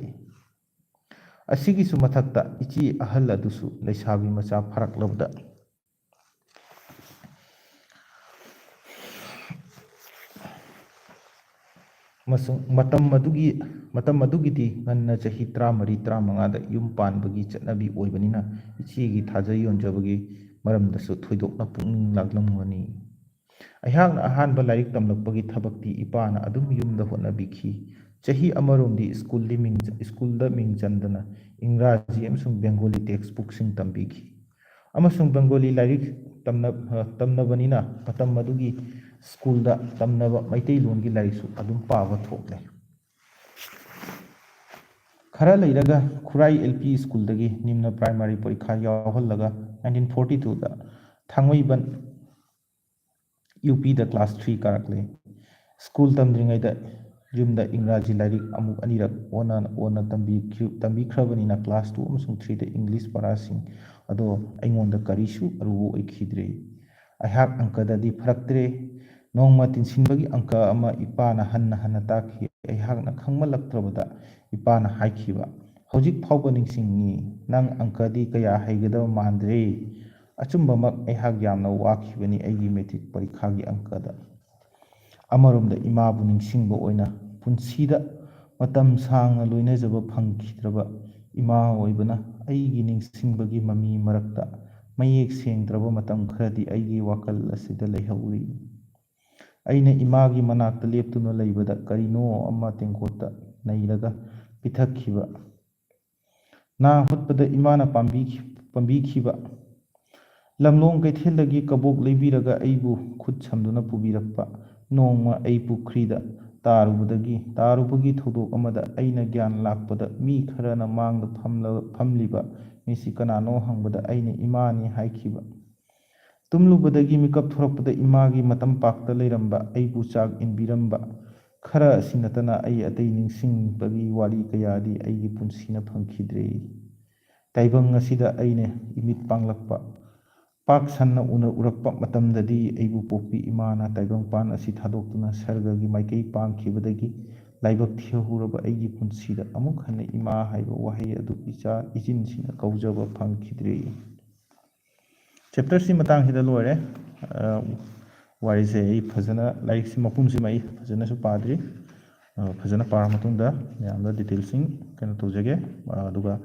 ꯑꯁꯤꯒꯤꯁꯨ ꯃꯊꯛꯇ ꯏꯆꯦ ꯑꯍꯜ ꯑꯗꯨꯁꯨ ꯂꯩꯁꯥꯕꯤ ꯃꯆꯥ ꯐꯥꯔꯛꯂꯕꯗ ꯑꯃꯁꯨꯡ ꯃꯇꯝ ꯑꯗꯨꯒꯤ, ꯃꯇꯝ ꯑꯗꯨꯒꯤꯗꯤ ꯉꯟꯅ ꯆꯍꯤ ꯇꯔꯥꯃꯔꯤ, ꯇꯔꯥꯃꯉꯥꯗ ꯌꯨꯝ ꯄꯥꯟꯕꯒꯤ ꯆꯠꯅꯕꯤ ꯑꯣꯏꯕꯅꯤꯅ, ꯏꯆꯦꯒꯤ ꯊꯥꯖ ꯌꯣꯟꯖꯕꯒꯤ ꯃꯔꯝꯗꯁꯨ ꯊꯣꯏꯗꯣꯛꯅ ꯄꯨꯛꯅꯤꯡ ꯂꯥꯛꯂꯝꯒꯅꯤ꯫ ꯑꯩꯍꯥꯛꯅ ꯑꯍꯥꯟꯕ ꯂꯥꯏꯔꯤꯛ ꯇꯝꯂꯛꯄꯒꯤ ꯊꯕꯛꯇꯤ ꯏꯄꯥꯅ ꯑꯗꯨꯝ ꯌꯨꯝꯗ ꯍꯣꯠꯅꯕꯤꯈꯤ꯫ ꯆꯍꯤ ꯑꯃꯔꯣꯝꯗꯤ ꯁ꯭ꯀꯨꯜꯗꯤ ꯃꯤꯡ, ꯁ꯭ꯀꯨꯜꯗ ꯃꯤꯡ ꯆꯟꯗꯅ ꯏꯪꯒ꯭ꯔꯥꯖꯤ ꯑꯃꯁꯨꯡ ꯕꯦꯡꯒꯣꯂꯤ text bookꯁꯤꯡ ꯇꯝꯕꯤꯈꯤ꯫ ꯑꯃꯁꯨꯡ ꯕꯦꯡꯒꯣꯂꯤ ꯂꯥꯏꯔꯤꯛ ꯇꯝꯅ-, ꯑ, ꯇꯝꯅꯕꯅꯤꯅ ꯃꯇꯝ ꯑꯗꯨꯒꯤ ꯁ꯭ꯀꯨꯜꯗ ꯇꯝꯅꯕ ꯃꯩꯇꯩꯂꯣꯟꯒꯤ ꯂꯥꯏꯔꯤꯛꯁꯨ ꯑꯗꯨꯝ ꯄꯥꯕ ꯊꯣꯛꯂꯦ꯫ ꯈꯔ ꯂꯩꯔꯒ ꯈꯨꯔꯥꯏ L P ꯁ꯭ꯀꯨꯜꯗꯒꯤ ꯅꯤꯝꯅ primary ꯄꯔꯤꯈꯥ ꯌꯥꯎꯍꯜꯂꯒ nineteen forty twoꯗ ꯊꯥꯡꯃꯩꯕꯟ U Pꯗ class three ꯀꯥꯔꯛꯂꯦ꯫ ꯁ꯭ꯀꯨꯜ ꯇꯝꯗ꯭ꯔꯤꯉꯩꯗ ꯌꯨꯝꯗ ꯏꯪꯒ꯭ꯔꯥꯖꯤ ꯂꯥꯏꯔꯤꯛ ꯑꯃꯨꯛ ꯑꯅꯤꯔꯛ ꯑꯣꯟꯅ ꯑꯣꯟꯅ ꯇꯝꯕꯤꯈꯤ-, ꯇꯝꯕꯤꯈ꯭ꯔꯕꯅꯤꯅ class two ꯑꯃꯁꯨꯡ threeꯗ English ꯄꯔꯥꯁꯤꯡ ꯑꯗꯣ ꯑꯩꯉꯣꯟꯗ ꯀꯔꯤꯁꯨ ꯑꯔꯨꯕ ꯑꯣꯏꯈꯤꯗ꯭ꯔꯦ꯫ ꯑꯩꯍꯥꯛ ꯑꯪꯀꯗꯗꯤ ꯐꯔꯛꯇ꯭ꯔꯦ꯫ ꯅꯣꯡꯃ ꯇꯤꯟꯁꯤꯟꯕꯒꯤ ꯑꯪꯀ ꯑꯃ ꯏꯄꯥꯅ ꯍꯟꯅ ꯍꯟꯅ ꯇꯥꯛꯈꯤ꯫ ꯑꯩꯍꯥꯛꯅ ꯈꯪꯃꯜꯂꯛꯇ꯭ꯔꯕꯗ ꯏꯄꯥꯅ ꯍꯥꯏꯈꯤꯕ, "ꯍꯧꯖꯤꯛ ꯐꯥꯎꯕ ꯅꯤꯡꯁꯤꯡꯉꯤ꯫ ꯅꯪ ꯑꯪꯀꯗꯤ ꯀꯌꯥ ꯍꯩꯒꯗꯕ ꯃꯥꯟꯗ꯭ꯔꯦ꯫" ꯑꯆꯨꯝꯕꯃꯛ, ꯑꯩꯍꯥꯛ ꯌꯥꯝꯅ ꯋꯥꯈꯤꯕꯅꯤ ꯑꯩꯒꯤ ꯃꯦꯇ꯭ꯔꯤꯛ ꯄꯔꯤꯈꯥꯒꯤ ꯑꯪꯀꯗ꯫ ꯑꯃꯔꯣꯝꯗ ꯏꯃꯥꯕꯨ ꯅꯤꯡꯁꯤꯡꯕ ꯑꯣꯏꯅ ꯄꯨꯟꯁꯤꯗ ꯃꯇꯝ ꯁꯥꯡꯅ ꯂꯣꯏꯅꯖꯕ ꯐꯪꯈꯤꯗ꯭ꯔꯕ ꯏꯃꯥ ꯑꯣꯏꯕꯅ ꯑꯩꯒꯤ ꯅꯤꯡꯁꯤꯡꯕꯒꯤ ꯃꯃꯤ ꯃꯔꯛꯇ ꯃꯌꯦꯛ ꯁꯦꯡꯗ꯭ꯔꯕ ꯃꯇꯝ ꯈꯔꯗꯤ ꯑꯩꯒꯤ ꯋꯥꯈꯜ ꯑꯁꯤꯗ ꯂꯩꯍꯧꯔꯤ꯫ ꯑꯩꯅ ꯏꯃꯥꯒꯤ ꯃꯅꯥꯛꯇ ꯂꯦꯞꯇꯨꯅ ꯂꯩꯕꯗ ꯀꯔꯤꯅꯣ ꯑꯃ ꯇꯦꯡꯀꯣꯠꯇ ꯅꯩꯔꯒ ꯄꯤꯊꯛꯈꯤꯕ꯫ ꯅꯥ ꯍꯨꯠꯄꯗ ꯏꯃꯥꯅ ꯄꯥꯝꯕꯤ-, ꯄꯥꯝꯕꯤꯈꯤꯕ ꯂꯝꯂꯣꯡ ꯀꯩꯊꯦꯜꯗꯒꯤ ꯀꯕꯣꯛ ꯂꯩꯕꯤꯔꯒ ꯑꯩꯕꯨ ꯈꯨꯠ ꯁꯝꯗꯨꯅ ꯄꯨꯕꯤꯔꯛꯄ꯫ ꯅꯣꯡꯃ ꯑꯩ ꯄꯨꯈ꯭ꯔꯤꯗ ꯇꯥꯔꯨꯕꯗꯒꯤ, ꯇꯥꯔꯨꯕꯒꯤ ꯊꯧꯗꯣꯛ ꯑꯃꯗ ꯑꯩꯅ ꯒ꯭ꯌꯥꯟ ꯂꯥꯛꯄꯗ ꯃꯤ ꯈꯔꯅ ꯃꯥꯡꯗ ꯐꯝꯂ-, ꯐꯝꯂꯤꯕ ꯃꯤꯁꯤ ꯀꯅꯥꯅꯣ ꯍꯪꯕꯗ ꯑꯩꯅ ꯏꯃꯥꯅꯤ ꯍꯥꯏꯈꯤꯕ꯫ ꯇꯨꯝꯂꯨꯕꯗꯒꯤ ꯃꯤꯀꯞ ꯊꯣꯔꯛꯄꯗ ꯏꯃꯥꯒꯤ ꯃꯇꯝꯄꯥꯛꯇ ꯂꯩꯔꯝꯕ ꯑꯩꯕꯨ ꯆꯥꯛ ꯏꯟꯕꯤꯔꯝꯕ ꯈꯔ ꯑꯁꯤ ꯅꯠꯇꯅ ꯑꯩ ꯑꯇꯩ ꯅꯤꯡꯁꯤꯡꯕꯒꯤ ꯋꯥꯔꯤ ꯀꯌꯥꯗꯤ ꯑꯩꯒꯤ ꯄꯨꯟꯁꯤꯅ ꯐꯪꯈꯤꯗ꯭ꯔꯦ꯫ ꯇꯥꯏꯕꯪ ꯑꯁꯤꯗ ꯑꯩꯅ ꯏꯃꯤꯠ ꯄꯥꯡꯂꯛꯄ, ꯄꯥꯛ ꯁꯟꯅ ꯎꯅ-, ꯎꯔꯛꯄ ꯃꯇꯝꯗꯗꯤ ꯑꯩꯕꯨ ꯄꯣꯛꯄꯤ ꯏꯃꯥꯅ ꯇꯥꯏꯕꯪꯄꯥꯟ ꯑꯁꯤ ꯊꯥꯗꯣꯛꯇꯨꯅ ꯁꯔꯒꯒꯤ ꯃꯥꯏꯀꯩ ꯄꯥꯡꯈꯤꯕꯗꯒꯤ ꯂꯥꯏꯕꯛ ꯊꯤꯍꯧꯔꯕ ꯑꯩꯒꯤ ꯄꯨꯟꯁꯤꯗ ꯑꯃꯨꯛ ꯍꯟꯅ ꯏꯃꯥ ꯍꯥꯏꯕ ꯋꯥꯍꯩ ꯑꯗꯨ ꯏꯆꯥ ꯏꯆꯤꯟꯁꯤꯅ ꯀꯧꯖꯕ ꯐꯪꯈꯤꯗ꯭ꯔꯦ꯫ ꯆꯦꯞꯇꯔꯁꯤ ꯃꯇꯥꯡꯁꯤꯗ ꯂꯣꯏꯔꯦ꯫ ꯑ, ꯋꯥꯔꯤꯁꯦ ꯑꯩ ꯐꯖꯅ, ꯂꯥꯏꯔꯤꯛꯁꯤ ꯃꯄꯨꯝꯁꯤꯃ ꯑꯩ ꯐꯖꯅꯁꯨ ꯄꯥꯗ꯭ꯔꯤ꯫ ꯑ, ꯐꯖꯅ ꯄꯥꯔ ꯃꯇꯨꯡꯗ ꯃꯌꯥꯝꯗ ꯗꯤꯇꯦꯜꯁꯤꯡ ꯀꯩꯅꯣ ꯇꯧꯖꯒꯦ꯫ ꯑ, ꯑꯗꯨꯒ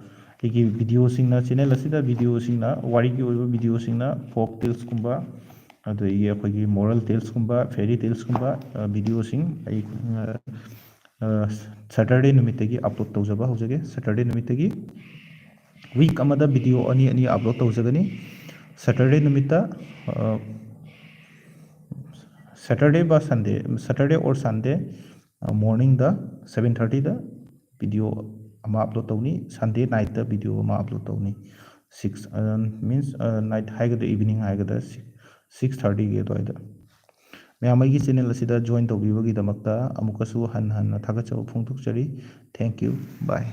ꯑꯩꯒꯤ ꯚꯤꯗꯤꯑꯣꯁꯤꯡꯅ, ꯆꯦꯅꯦꯜ ꯑꯁꯤꯗ ꯚꯤꯗꯤꯑꯣꯁꯤꯡꯅ, ꯋꯥꯔꯤꯒꯤ ꯑꯣꯏꯕ ꯚꯤꯗꯤꯑꯣꯁꯤꯡꯅ, ꯐꯣꯛ ꯇꯦꯜꯁꯀꯨꯝꯕ, ꯑꯗꯒꯤ ꯑꯩꯈꯣꯏꯒꯤ ꯃꯣꯔꯦꯜ ꯇꯦꯜꯁꯀꯨꯝꯕ, ꯐꯦꯔꯤ ꯇꯦꯜꯁꯀꯨꯝꯕ, ꯑ, ꯚꯤꯗꯤꯑꯣꯁꯤꯡ ꯑꯩ, ꯑ, ꯑ, ꯁꯇꯔꯗꯦ ꯅꯨꯃꯤꯠꯇꯒꯤ ꯑꯞꯂꯣꯗ ꯇꯧꯖꯕ ꯍꯧꯖꯒꯦ꯫ ꯁꯇꯔꯗꯦ ꯅꯨꯃꯤꯠꯇꯒꯤ ꯋꯤꯛ ꯑꯃꯗ ꯚꯤꯗꯤꯑꯣ ꯑꯅꯤ ꯑꯅꯤ ꯑꯞꯂꯣꯗ ꯇꯧꯖꯒꯅꯤ꯫ ꯁꯇꯔꯗꯦ ꯅꯨꯃꯤꯠꯇ, ꯑ, ꯁꯇꯔꯗꯦ ꯕ ꯁꯟꯗꯦ, ꯁꯇꯔꯗꯦ ꯑꯣꯔ ꯁꯟꯗꯦ, ꯑ, ꯃꯣꯔꯅꯤꯡꯗ ꯁꯚꯦꯟ ꯊꯥꯔꯇꯤꯗ ꯚꯤꯗꯤꯑꯣ ꯑꯃ ꯑꯞꯂꯣꯗ ꯇꯧꯅꯤ꯫ ꯁꯟꯗꯦ ꯅꯥꯏꯠꯇ ꯚꯤꯗꯤꯑꯣ ꯑꯃ ꯑꯞꯂꯣꯗ ꯇꯧꯅꯤ꯫ ꯁꯤꯛꯁ, ꯑ, ꯃꯤꯟꯁ, ꯑ, ꯅꯥꯏꯠ ꯍꯥꯏꯒꯗ꯭ꯔꯥ, ꯏꯚꯤꯅꯤꯡ ꯍꯥꯏꯒꯗ꯭ꯔꯥ, ꯁꯤꯛꯁ, ꯁꯤꯛꯁ ꯊꯥꯔꯇꯤꯒꯤ ꯑꯗꯨꯋꯥꯏꯗ꯫ ꯃꯌꯥꯝ ꯑꯩꯒꯤ ꯆꯦꯅꯦꯜ ꯑꯁꯤꯗ ꯖꯣꯏꯟ ꯇꯧꯕꯤꯕꯒꯤꯗꯃꯛꯇ ꯑꯃꯨꯛꯀꯁꯨ ꯍꯟꯅ ꯍꯟꯅ ꯊꯥꯒꯠꯆꯕ ꯐꯣꯡꯗꯣꯛꯆꯔꯤ꯫ Thank you. Bye.